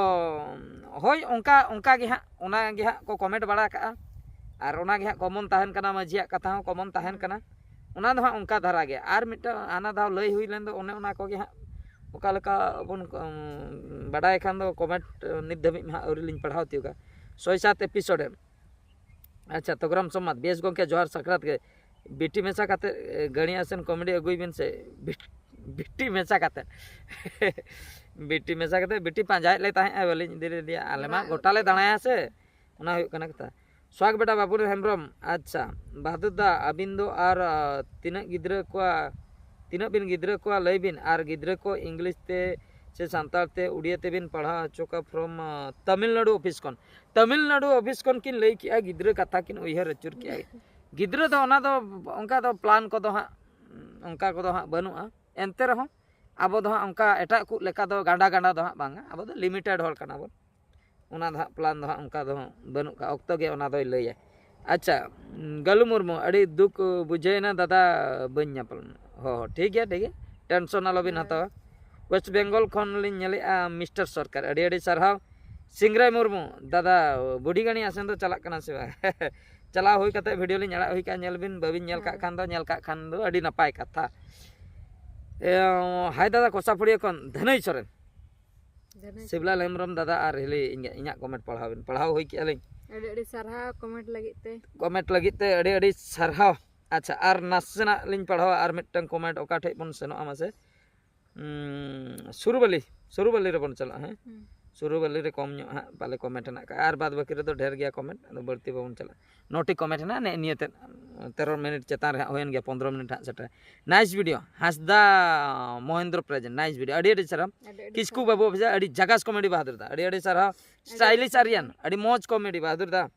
ᱦᱳᱭ, ᱚᱱᱠᱟ, ᱚᱱᱠᱟ ᱜᱮ ᱦᱟᱸᱜ, ᱚᱱᱟ ᱜᱮ ᱦᱟᱸᱜ ᱠᱚ ᱠᱚᱢᱮᱱᱴ ᱵᱟᱲᱟ ᱠᱟᱜᱼᱟ, ᱟᱨ ᱚᱱᱟ ᱜᱮ ᱦᱟᱸᱜ ᱠᱚᱢᱚᱱ ᱛᱟᱦᱮᱱ ᱠᱟᱱᱟ, ᱢᱟᱹᱡᱷᱤᱭᱟᱜ ᱠᱟᱛᱷᱟ ᱦᱚᱸ ᱠᱚᱢᱚᱱ ᱛᱟᱦᱮᱱ ᱠᱟᱱᱟ, ᱚᱱᱟ ᱫᱚ ᱦᱟᱸᱜ ᱚᱱᱠᱟ ᱫᱷᱟᱨᱟ ᱜᱮ᱾ ᱟᱨ ᱢᱤᱫᱴᱟᱝ ᱦᱟᱱᱟ ᱫᱷᱟᱣ ᱞᱟᱹᱭ ᱦᱩᱭ ᱞᱮᱱ ᱫᱚ, ᱚᱱᱮ ᱚᱱᱟ ᱠᱚᱜᱮ ᱦᱟᱸᱜ ᱚᱠᱟ ᱞᱮᱠᱟ ᱵᱚᱱ, ᱩᱢ, ᱵᱟᱰᱟᱭ ᱠᱷᱟᱱ ᱫᱚ ᱠᱚᱢᱮᱱᱴ ᱱᱤᱛ ᱫᱷᱟᱹᱵᱤᱡ ᱢᱟ ᱦᱟᱸᱜ ᱟᱹᱣᱨᱤ ᱞᱤᱧ ᱯᱟᱲᱦᱟᱣ ᱛᱤᱭᱳᱜᱟ᱾ ᱥᱚᱭ ᱥᱟᱛ ᱮᱯᱤᱥᱳᱰ ᱮᱢ ᱟᱪᱪᱷᱟ, ᱛᱚᱜᱽᱨᱟᱢ ᱥᱚᱢᱟᱫ, ᱵᱮᱥ ᱜᱚᱢᱠᱮ, ᱡᱚᱦᱟᱨ ᱥᱟᱠᱨᱟᱛ ᱜᱮ᱾ ᱵᱤᱴᱤ ᱢᱮᱥᱟ ᱠᱟᱛᱮ, ᱮ, ᱜᱟᱹᱲᱤ ᱟᱥᱮᱱ ᱠᱚᱢᱮᱰᱤ ᱟᱹᱜᱩᱭ ᱵᱤᱱ ᱥᱮ᱾ ᱵᱤᱴ-, ᱵᱤᱴᱤ ᱢᱮᱥᱟ ᱠᱟᱛᱮ᱾ ᱵᱤᱴᱤ ᱢᱮᱥᱟ ᱠᱟᱛᱮ, ᱵᱤᱴᱤ ᱯᱟᱸᱡᱟᱭᱮᱫ ᱞᱮ ᱛᱟᱦᱮᱸᱫᱼᱟ, ᱵᱟᱹᱞᱤᱧ ᱤᱫᱤ ᱞᱮᱫᱮᱭᱟ᱾ ᱟᱞᱮ ᱢᱟ ᱵᱟᱝ᱾ ᱜᱚᱴᱟ ᱞᱮ ᱫᱟᱬᱟᱭᱟ ᱥᱮ, ᱚᱱᱟ ᱦᱩᱭᱩᱜ ᱠᱟᱱᱟ ᱠᱟᱛᱷᱟ᱾ ᱥᱣᱟᱜᱽ ᱵᱮᱴᱟ ᱵᱟᱵᱩᱞ ᱦᱮᱢᱵᱨᱚᱢ, ᱟᱪᱪᱷᱟ, ᱵᱟᱦᱟᱫᱩᱨ ᱫᱟ, ᱟᱹᱵᱤᱱ ᱫᱚ ᱟᱨ, ᱟ, ᱛᱤᱱᱟᱹᱜ ᱜᱤᱫᱽᱨᱟᱹ ᱠᱚᱣᱟ, ᱛᱤᱱᱟᱹᱜ ᱵᱤᱱ ᱜᱤᱫᱽᱨᱟᱹ ᱠᱚᱣᱟ ᱞᱟᱹᱭ ᱵᱤᱱ, ᱟᱨ ᱜᱤᱫᱽᱨᱟᱹ ᱠᱚ ᱤᱝᱞᱤᱥ ᱛᱮ ᱥᱮ ᱥᱟᱱᱛᱟᱲ ᱛᱮ ᱩᱲᱤᱭᱟ ᱛᱮᱵᱤᱱ ᱯᱟᱲᱦᱟᱣ ᱦᱚᱪᱚ ᱠᱚᱣᱟ from ᱛᱟᱢᱤᱞᱱᱟᱲᱩ ᱚᱯᱷᱤᱥ ᱠᱷᱚᱱ᱾ ᱛᱟᱢᱤᱞᱱᱟᱲᱩ ᱚᱯᱷᱤᱥ ᱠᱷᱚᱱ ᱠᱤᱱ ᱞᱟᱹᱭ ᱠᱮᱜᱼᱟ, ᱜᱤᱫᱽᱨᱟᱹ ᱠᱟᱛᱷᱟ ᱠᱤᱱ ᱩᱭᱦᱟᱹᱨ ᱟᱹᱪᱩᱨ ᱠᱮᱜᱼᱟ᱾ ᱜᱤᱫᱽᱨᱟᱹ ᱫᱚ ᱚᱱᱟ ᱫᱚ ᱚᱱᱠᱟ ᱫᱚ ᱯᱞᱟᱱ ᱠᱚᱫᱚ ᱦᱟᱸᱜ, ᱚᱱᱠᱟ ᱠᱚᱫᱚ ᱦᱟᱸᱜ ᱵᱟᱹᱱᱩᱜᱼᱟ᱾ ᱮᱱᱛᱮ ᱨᱮᱦᱚᱸ ᱟᱵᱚ ᱫᱚ ᱦᱟᱸᱜ ᱚᱱᱠᱟ ᱮᱴᱟᱜ ᱠᱚ ᱞᱮᱠᱟ ᱫᱚ ᱜᱟᱸᱰᱟ ᱜᱟᱸᱰᱟ ᱫᱚ ᱦᱟᱸᱜ ᱵᱟᱝᱟ, ᱟᱵᱚ ᱫᱚ ᱞᱤᱢᱤᱴᱮᱰ ᱦᱚᱲ ᱠᱟᱱᱟ ᱵᱚᱱ᱾ ᱚᱱᱟ ᱫᱚ ᱦᱟᱸᱜ ᱯᱞᱟᱱ ᱫᱚ ᱦᱟᱸᱜ ᱚᱱᱠᱟ ᱫᱚ ᱵᱟᱹᱱᱩᱜ ᱠᱟᱜᱼᱟ, ᱚᱠᱛᱚ ᱜᱮ ᱚᱱᱟ ᱫᱚᱭ ᱞᱟᱹᱭᱟ᱾ ᱟᱪᱪᱷᱟ, ᱜᱟᱞᱩ ᱢᱩᱨᱢᱩ, ᱟᱹᱰᱤ ᱫᱩᱠ ᱵᱩᱡᱷᱟᱹᱣᱮᱱᱟ ᱫᱟᱫᱟ, ᱵᱟᱹᱧ ᱧᱟᱯᱟᱢ᱾ ᱦᱚᱸ, ᱴᱷᱤᱠ ᱜᱮᱭᱟ, ᱴᱷᱤᱠ ᱜᱮᱭᱟ, ᱴᱮᱱᱥᱚᱱ ᱟᱞᱚᱵᱤᱱ ᱦᱟᱛᱟᱣᱟ᱾ ᱳᱭᱮᱥᱴ ᱵᱮᱝᱜᱚᱞ ᱠᱷᱚᱱ ᱞᱤᱧ ᱧᱮᱞᱮᱜᱼᱟ ᱢᱤᱥᱴᱟᱨ ᱥᱚᱨᱠᱟᱨ, ᱟᱹᱰᱤ ᱟᱹᱰᱤ ᱥᱟᱨᱦᱟᱣ᱾ ᱥᱤᱝᱨᱟᱭ ᱢᱩᱨᱢᱩ, ᱫᱟᱫᱟ, ᱵᱩᱰᱷᱤ ᱜᱟᱹᱲᱤ ᱟᱥᱮᱱ ᱫᱚ ᱪᱟᱞᱟᱜ ᱠᱟᱱᱟ ᱥᱮ ᱵᱟᱝ? ᱪᱟᱞᱟᱣ ᱦᱩᱭ ᱠᱟᱛᱮ ᱵᱷᱤᱰᱤᱭᱳ ᱞᱤᱧ ᱟᱲᱟᱜ ᱦᱩᱭ ᱠᱟᱜᱼᱟ, ᱧᱮᱞ ᱵᱤᱱ, ᱵᱟᱹᱵᱤᱱ ᱧᱮᱞ ᱠᱟᱜ ᱠᱷᱟᱱ ᱫᱚ, ᱧᱮᱞ ᱠᱟᱜ ᱠᱷᱟᱱ ᱫᱚ ᱟᱹᱰᱤ ᱱᱟᱯᱟᱭ ᱠᱟᱛᱷᱟ᱾ ᱮ, ᱦᱟᱭ ᱫᱟᱫᱟ, ᱠᱚᱥᱟᱯᱩᱲᱤᱭᱟᱹ ᱠᱷᱚᱱ ᱫᱷᱟᱹᱱᱟᱹᱭ ᱥᱚᱨᱮᱱ᱾ ᱫᱷᱟᱹᱱᱟᱹᱭ ᱥᱤᱵᱞᱟᱞ ᱦᱮᱢᱵᱨᱚᱢ ᱫᱟᱫᱟ ᱟᱨ ᱦᱤᱞᱤ ᱤᱧᱟᱹᱜ, ᱤᱧᱟᱹᱜ ᱠᱚᱢᱮᱱᱴ ᱯᱟᱲᱦᱟᱣ ᱵᱤᱱ, ᱯᱟᱲᱦᱟᱣ ᱦᱩᱭ ᱠᱮᱜᱼᱟ ᱞᱤᱧ᱾ ᱟᱹᱰᱤ ᱟᱹᱰᱤ ᱥᱟᱨᱦᱟᱣ ᱠᱚᱢᱮᱱᱴ ᱞᱟᱹᱜᱤᱫ ᱛᱮ᱾ ᱠᱚᱢᱮᱱᱴ ᱞᱟᱹᱜᱤᱫ ᱛᱮ ᱟᱹᱰᱤ ᱟᱹᱰᱤ ᱥᱟᱨᱦᱟᱣ᱾ ᱟᱪᱪᱷᱟ, ᱟᱨ ᱱᱟᱥᱮᱱᱟᱜ ᱞᱤᱧ ᱯᱟᱲᱦᱟᱣᱟ, ᱟᱨ ᱢᱤᱫᱴᱟᱝ ᱠᱚᱢᱮᱱᱴ ᱚᱠᱟ ᱴᱷᱮᱡ ᱵᱚᱱ ᱥᱮᱱᱚᱜᱼᱟ ᱢᱟᱥᱮ? ᱩᱸ, ᱥᱩᱨᱩᱵᱟᱞᱤ, ᱥᱩᱨᱩᱵᱟᱞᱤ ᱨᱮᱵᱚᱱ ᱪᱟᱞᱟᱜᱼᱟ, ᱦᱮᱸ? ᱦᱩᱸ᱾ ᱥᱩᱨᱩᱵᱟᱞᱤ ᱨᱮ ᱠᱚᱢ ᱧᱚᱜ ᱦᱟᱸᱜ ᱯᱟᱞᱮ ᱠᱚᱢᱮᱱᱴ ᱦᱮᱱᱟᱜ ᱠᱟᱜᱼᱟ, ᱟᱨ ᱵᱟᱫ ᱵᱟᱹᱠᱤ ᱨᱮᱫᱚ ᱰᱷᱮᱨ ᱜᱮᱭᱟ ᱠᱚᱢᱮᱱᱴ, ᱟᱫᱚ ᱵᱟᱹᱲᱛᱤ ᱵᱟᱵᱚᱱ ᱪᱟᱞᱟᱜᱼᱟ᱾ ᱱᱚᱴᱤ ᱠᱚᱢᱮᱱᱴ ᱦᱮᱱᱟᱜᱼᱟ, ᱱᱮᱜᱼᱮ ᱱᱤᱭᱟᱹ ᱛᱮᱫ ᱛᱮᱨᱚ ᱢᱤᱱᱤᱴ ᱪᱮᱛᱟᱱ ᱨᱮ ᱦᱟᱸᱜ ᱦᱩᱭᱮᱱ ᱜᱮᱭᱟ, ᱯᱚᱱᱫᱽᱨᱚ ᱢᱤᱱᱤᱴ ᱦᱟᱸᱜ ᱥᱮᱴᱮᱨ᱾ Nice video, ᱦᱟᱸᱥᱫᱟ ᱢᱚᱦᱮᱱᱫᱨᱚ present, nice video, ᱟᱹᱰᱤ ᱟᱹᱰᱤ ᱥᱟᱨᱦᱟᱣ᱾ ᱟᱹᱰᱤ ᱟᱹᱰᱤ ᱠᱤᱥᱠᱩ ᱥᱟᱨᱦᱟᱣ᱾ ᱵᱟᱹᱵᱩ ᱚᱯᱷᱤᱥᱤᱭᱟᱞ, ᱟᱹᱰᱤ ᱡᱟᱠᱟᱥ ᱠᱚᱢᱮᱰᱤ ᱵᱟᱦᱟᱫᱩᱨ ᱫᱟ, ᱟᱹᱰᱤ ᱟᱹᱰᱤ ᱥᱟᱨᱦᱟᱣ᱾ ᱟᱹᱰᱤ ᱟᱹᱰᱤ ᱥᱴᱟᱭᱞᱤᱥ ᱥᱟᱨᱦᱟᱣ᱾ ᱟᱨᱭᱟᱱ, ᱟᱹᱰᱤ ᱢᱚᱡᱽ ᱠᱚᱢᱮᱰᱤ ᱵᱟᱦᱟᱫᱩᱨ ᱫᱟ᱾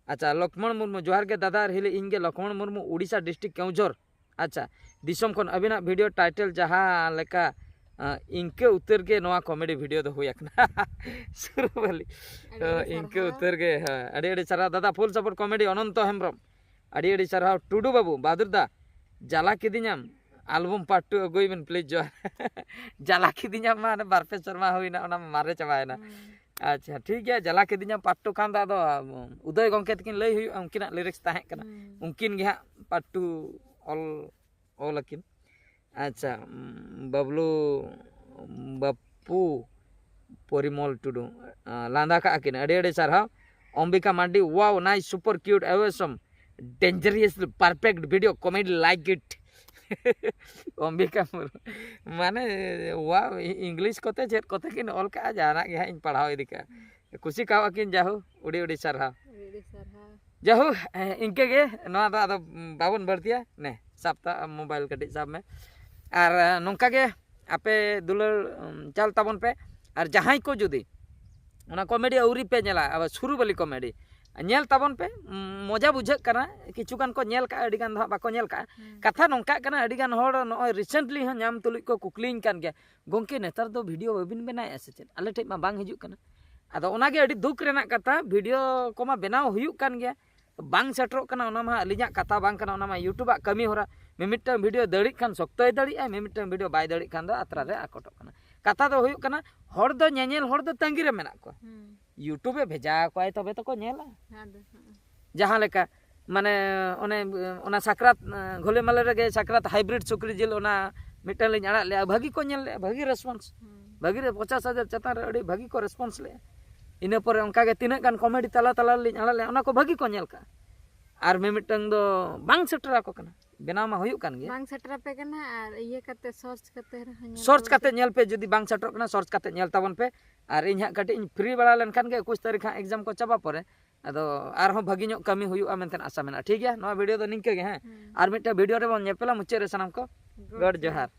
ᱟᱪᱪᱷᱟ, ᱞᱚᱠᱷᱢᱚᱬ ᱢᱩᱨᱢᱩ, ᱡᱚᱦᱟᱨ ᱜᱮ ᱫᱟᱫᱟ ᱟᱨ ᱦᱤᱞᱤ, ᱤᱧ ᱜᱮ ᱞᱚᱠᱷᱢᱚᱬ ᱢᱩᱨᱢᱩ, ᱩᱲᱤᱥᱥᱟ district ᱠᱮᱣᱡᱷᱚᱨ᱾ ᱟᱪᱪᱷᱟ, ᱫᱤᱥᱚᱢ ᱠᱷᱚᱱ ᱟᱹᱵᱤᱱᱟᱜ video title ᱡᱟᱦᱟᱸ ᱞᱮᱠᱟ, ᱟᱸ, ᱤᱱᱠᱟᱹ ᱩᱛᱟᱹᱨ ᱜᱮ ᱱᱚᱣᱟ ᱠᱚᱢᱮᱰᱤ video ᱫᱚ ᱦᱩᱭ ᱟᱠᱟᱱᱟ᱾ ᱥᱩᱨᱩᱵᱟᱹᱞᱤ᱾ ᱟᱹᱰᱤ ᱟᱹᱰᱤ ᱦᱳᱭ, ᱤᱱᱠᱟᱹ ᱥᱟᱨᱦᱟᱣ᱾ ᱩᱛᱟᱹᱨ ᱜᱮ, ᱦᱳᱭ᱾ ᱟᱹᱰᱤ ᱟᱹᱰᱤ ᱥᱟᱨᱦᱟᱣ ᱫᱟᱫᱟ, full support comedy ᱚᱱᱚᱱᱛᱚ ᱦᱮᱢᱵᱨᱚᱢ᱾ ᱟᱹᱰᱤ ᱟᱹᱰᱤ ᱥᱟᱨᱦᱟᱣ ᱴᱩᱰᱩ ᱵᱟᱹᱵᱩ, ᱵᱟᱦᱟᱫᱩᱨ ᱫᱟ, ᱡᱟᱞᱟ ᱠᱤᱫᱤᱧᱟᱢ, album part two ᱟᱹᱜᱩᱭ ᱵᱮᱱ please, ᱡᱚᱦᱟᱨ᱾ ᱡᱟᱞᱟ ᱠᱤᱫᱤᱧᱟᱢ ᱢᱟ ᱦᱟᱱᱮ ᱵᱟᱨ ᱯᱮ ᱥᱮᱨᱢᱟ ᱦᱩᱭᱱᱟ, ᱚᱱᱟ ᱢᱟ ᱢᱟᱨᱮ ᱪᱟᱵᱟᱭᱮᱱᱟ᱾ ᱦᱩᱸ᱾ ᱟᱪᱪᱷᱟ, ᱴᱷᱤᱠ ᱜᱮᱭᱟ, ᱡᱟᱞᱟ ᱠᱤᱫᱤᱧᱟᱢ part two ᱠᱷᱟᱱ ᱫᱚ ᱟᱫᱚ, ᱩᱢ, ᱩᱫᱚᱭ ᱜᱚᱢᱠᱮ ᱛᱟᱹᱠᱤᱱ ᱞᱟᱹᱭ ᱦᱩᱭᱩᱜᱼᱟ, ᱩᱱᱠᱤᱱᱟᱜ lyrics ᱛᱟᱦᱮᱸ ᱠᱟᱱᱟ᱾ ᱦᱩᱸ᱾ ᱩᱱᱠᱤᱱ ᱜᱮ ᱦᱟᱸᱜ part two ᱚᱞ, ᱚᱞ ᱟᱹᱠᱤᱱ᱾ ᱟᱪᱪᱷᱟ, ᱩᱢ, ᱵᱟᱵᱞᱩ, ᱵᱟᱯᱩ ᱯᱚᱨᱤᱢᱚᱞ ᱴᱩᱰᱩ, ᱟᱸ, ᱞᱟᱸᱫᱟ ᱠᱟᱜᱼᱟ ᱠᱤᱱ, ᱟᱹᱰᱤ ᱟᱹᱰᱤ ᱥᱟᱨᱦᱟᱣ᱾ ᱚᱢᱵᱤᱠᱟ ᱢᱟᱱᱰᱤ, wow, nice, super cute, awesome, dangerously perfect video, comedy, like it. Ambika Murmu, ᱢᱟᱱᱮ, wow, ᱤ-, English ᱠᱚᱛᱮ ᱪᱮᱫ ᱠᱚᱛᱮ ᱠᱤᱱ ᱚᱞ ᱠᱟᱜᱼᱟ, ᱡᱟᱦᱟᱱᱟᱜ ᱜᱮ ᱦᱟᱸᱜ ᱤᱧ ᱯᱟᱲᱦᱟᱣ ᱤᱫᱤ ᱠᱟᱜᱼᱟ᱾ ᱠᱩᱥᱤ ᱠᱟᱣᱟᱜ ᱠᱤᱱ, ᱡᱟᱦᱳ, ᱩᱰᱤ ᱩᱰᱤ ᱥᱟᱨᱦᱟᱣ᱾ ᱟᱹᱰᱤ ᱟᱹᱰᱤ ᱥᱟᱨᱦᱟᱣ᱾ ᱡᱟᱦᱳ, ᱮ, ᱤᱱᱠᱟᱹ ᱜᱮ, ᱱᱚᱣᱟ ᱫᱚ ᱟᱫᱚ, ᱩᱢ, ᱵᱟᱵᱚᱱ ᱵᱟᱹᱲᱛᱤᱭᱟ᱾ ᱱᱮ, ᱥᱟᱵ ᱛᱟ-, mobile ᱠᱟᱹᱴᱤᱡ ᱥᱟᱵ ᱢᱮ᱾ ᱟᱨ, ᱮ, ᱱᱚᱝᱠᱟ ᱜᱮ ᱟᱯᱮ ᱫᱩᱞᱟᱹᱲ ᱩᱢ, ᱪᱟᱞ ᱛᱟᱵᱚᱱ ᱯᱮ᱾ ᱟᱨ ᱡᱟᱦᱟᱸᱭ ᱠᱚ ᱡᱩᱫᱤ ᱚᱱᱟ ᱠᱚᱢᱮᱰᱤ ᱟᱹᱣᱨᱤ ᱯᱮ ᱧᱮᱞᱟ, ᱟᱵᱟᱨ ᱥᱩᱨᱩ ᱵᱟᱹᱞᱤ ᱠᱚᱢᱮᱰᱤ ᱧᱮᱞ ᱛᱟᱵᱚᱱ ᱯᱮ᱾ ᱩᱢ, ᱢᱚᱡᱟ ᱵᱩᱡᱷᱟᱹᱜ ᱠᱟᱱᱟ, ᱠᱤᱪᱷᱩ ᱜᱟᱱ ᱠᱚ ᱧᱮᱞ ᱠᱟᱜᱼᱟ, ᱟᱹᱰᱤ ᱜᱟᱱ ᱫᱚ ᱦᱟᱸᱜ ᱵᱟᱠᱚ ᱧᱮᱞ ᱠᱟᱜᱼᱟ᱾ ᱦᱩᱸ᱾ ᱠᱟᱛᱷᱟ ᱱᱚᱝᱠᱟᱜ ᱠᱟᱱᱟ, ᱟᱹᱰᱤ ᱜᱟᱱ ᱦᱚᱲ ᱱᱚᱜᱼᱚᱭ ᱨᱤᱥᱮᱱᱴᱞᱤ ᱦᱚᱸ ᱧᱟᱢ ᱛᱩᱞᱩᱡ ᱠᱚ ᱠᱩᱠᱞᱤᱧ ᱠᱟᱱ ᱜᱮᱭᱟ, "ᱜᱚᱢᱠᱮ, ᱱᱮᱛᱟᱨ ᱫᱚ ᱵᱷᱤᱰᱤᱭᱳ ᱵᱟᱹᱵᱤᱱ ᱵᱮᱱᱟᱣᱮᱫᱼᱟ ᱥᱮ ᱪᱮᱫ? ᱟᱞᱮ ᱴᱷᱮᱡ ᱢᱟ ᱵᱟᱝ ᱦᱤᱡᱩᱜ ᱠᱟᱱᱟ᱾" ᱟᱫᱚ ᱚᱱᱟᱜᱮ ᱟᱹᱰᱤ ᱫᱩᱠ ᱨᱮᱱᱟᱜ ᱠᱟᱛᱷᱟ, ᱵᱷᱤᱰᱤᱭᱳ ᱠᱚᱢᱟ ᱵᱮᱱᱟᱣ ᱦᱩᱭᱩᱜ ᱠᱟᱱ ᱜᱮᱭᱟ, ᱵᱟᱝ ᱥᱮᱴᱮᱨᱚᱜ ᱠᱟᱱᱟ, ᱚᱱᱟ ᱢᱟ ᱟᱹᱞᱤᱧᱟᱜ ᱠᱟᱛᱷᱟ ᱵᱟᱝ ᱠᱟᱱᱟ, ᱚᱱᱟ ᱢᱟ YouTube ᱟᱜ ᱠᱟᱹᱢᱤ ᱦᱚᱨᱟ᱾ ᱢᱤᱢᱤᱫᱴᱟᱝ ᱵᱷᱤᱰᱤᱭᱳ ᱫᱟᱲᱮᱜ ᱠᱷᱟᱱ ᱥᱚᱠᱛᱚᱭ ᱫᱟᱲᱮᱜᱼᱟ, ᱢᱤᱢᱤᱫᱴᱟᱝ ᱵᱷᱤᱰᱤᱭᱳ ᱵᱟᱭ ᱫᱟᱲᱮᱜ ᱠᱷᱟᱱ ᱫᱚ ᱟᱛᱨᱟ ᱨᱮ ᱟᱠᱚᱴᱚᱜ ᱠᱟᱱᱟ᱾ ᱠᱟᱛᱷᱟ ᱫᱚ ᱦᱩᱭᱩᱜ ᱠᱟᱱᱟ, ᱦᱚᱲ ᱫᱚ ᱧᱮᱧᱮᱞ ᱦᱚᱲ ᱫᱚ ᱛᱟᱺᱜᱤ ᱨᱮ ᱢᱮᱱᱟᱜ ᱠᱚᱣᱟ᱾ ᱦᱩᱸ᱾ YouTube ᱮ ᱵᱷᱮᱡᱟ ᱟᱠᱚᱣᱟᱭ, ᱛᱚᱵᱮ ᱛᱚᱠᱚ ᱧᱮᱞᱟ᱾ ᱟᱫᱚ, ᱦᱩᱸ᱾ ᱡᱟᱦᱟᱸ ᱞᱮᱠᱟ ᱢᱟᱱᱮ ᱚᱱᱮ ᱚᱱᱟ ᱥᱟᱠᱨᱟᱛ ᱜᱷᱚᱞᱮ ᱢᱟᱞᱮ ᱨᱮᱜᱮ ᱥᱟᱠᱨᱟᱛ ᱦᱟᱭᱵᱨᱤᱰ ᱥᱩᱠᱨᱤ ᱡᱤᱞ ᱚᱱᱟ ᱢᱤᱫᱴᱟᱝ ᱞᱤᱧ ᱟᱲᱟᱜ ᱞᱮᱜᱼᱟ, ᱵᱷᱟᱹᱜᱤ ᱠᱚ ᱧᱮᱞ ᱞᱮᱜᱼᱟ, ᱵᱷᱟᱹᱜᱤ ᱨᱮᱥᱯᱚᱱᱥ, ᱦᱩᱸ᱾ ᱵᱷᱟᱹᱜᱤ ᱨᱮ ᱯᱚᱧᱪᱟᱥ ᱦᱟᱡᱟᱨ ᱪᱮᱛᱟᱱ ᱨᱮ ᱟᱹᱰᱤ ᱵᱷᱟᱹᱜᱤ ᱠᱚ ᱨᱮᱥᱯᱚᱱᱥ ᱞᱮᱜᱼᱟ᱾ ᱤᱱᱟᱹ ᱯᱚᱨᱮ ᱚᱱᱠᱟ ᱜᱮ ᱛᱤᱱᱟᱹᱜ ᱜᱟᱱ ᱠᱚᱢᱮᱰᱤ ᱛᱟᱞᱟ ᱛᱟᱞᱟ ᱨᱮᱞᱤᱧ ᱟᱲᱟᱜ ᱞᱮᱜᱼᱟ, ᱚᱱᱟ ᱠᱚ ᱵᱷᱟᱹᱜᱤ ᱠᱚ ᱧᱮᱞ ᱠᱟᱜᱼᱟ᱾ ᱟᱨ ᱢᱤᱢᱤᱫᱴᱟᱝ ᱫᱚ ᱵᱟᱝ ᱥᱮᱴᱮᱨ ᱟᱠᱚ ᱠᱟᱱᱟ, ᱵᱮᱱᱟᱣ ᱢᱟ ᱦᱩᱭᱩᱜ ᱠᱟᱱ ᱜᱮᱭᱟ᱾ ᱵᱟᱝ ᱥᱮᱴᱮᱨ ᱟᱯᱮ ᱠᱟᱱᱟ, ᱟᱨ ᱤᱭᱟᱹ ᱠᱟᱛᱮ ᱥᱟᱨᱪ ᱠᱟᱛᱮ ᱨᱮᱦᱚᱸ ᱧᱮᱞ ᱥᱟᱨᱪ ᱠᱚᱣᱟ ᱠᱟᱛᱮ ᱯᱮ᱾ ᱧᱮᱞ ᱯᱮ, ᱡᱩᱫᱤ ᱵᱟᱝ ᱥᱮᱴᱮᱨᱚᱜ ᱠᱟᱱᱟ, ᱥᱟᱨᱪ ᱠᱟᱛᱮ ᱧᱮᱞ ᱛᱟᱵᱚᱱ ᱯᱮ᱾ ᱟᱨ ᱤᱧ ᱦᱟᱸᱜ ᱠᱟᱹᱴᱤᱡ ᱤᱧ ᱯᱷᱨᱤ ᱵᱟᱲᱟ ᱞᱮᱱᱠᱷᱟᱱ ᱜᱮ, ᱮᱠᱩᱥ ᱛᱟᱹᱨᱤᱠᱷ ᱦᱟᱸᱜ ᱮᱠᱡᱟᱢ ᱠᱚ ᱪᱟᱵᱟ ᱯᱚᱨᱮ, ᱟᱫᱚ ᱟᱨᱦᱚᱸ ᱵᱷᱟᱹᱜᱤ ᱧᱚᱜ ᱠᱟᱹᱢᱤ ᱦᱩᱭᱩᱜᱼᱟ ᱢᱮᱱᱛᱮ ᱟᱥᱟ ᱢᱮᱱᱟᱜᱼᱟ᱾ ᱴᱷᱤᱠ ᱜᱮᱭᱟ, ᱱᱚᱣᱟ ᱵᱷᱤᱰᱤᱭᱳ ᱫᱚ ᱱᱤᱝᱠᱟᱹ ᱜᱮ, ᱦᱮᱸ᱾ ᱦᱩᱸ᱾ ᱟᱨ ᱢᱤᱫᱴᱮᱱ ᱵᱷᱤᱰᱤᱭᱳ ᱨᱮᱵᱚᱱ ᱧᱮᱯᱮᱞᱟ ᱢᱩᱪᱟᱹᱫ ᱨᱮ ᱥᱟᱱᱟᱢ ᱠᱚ᱾ ᱜᱚᱰ ᱡᱚᱦᱟᱨ᱾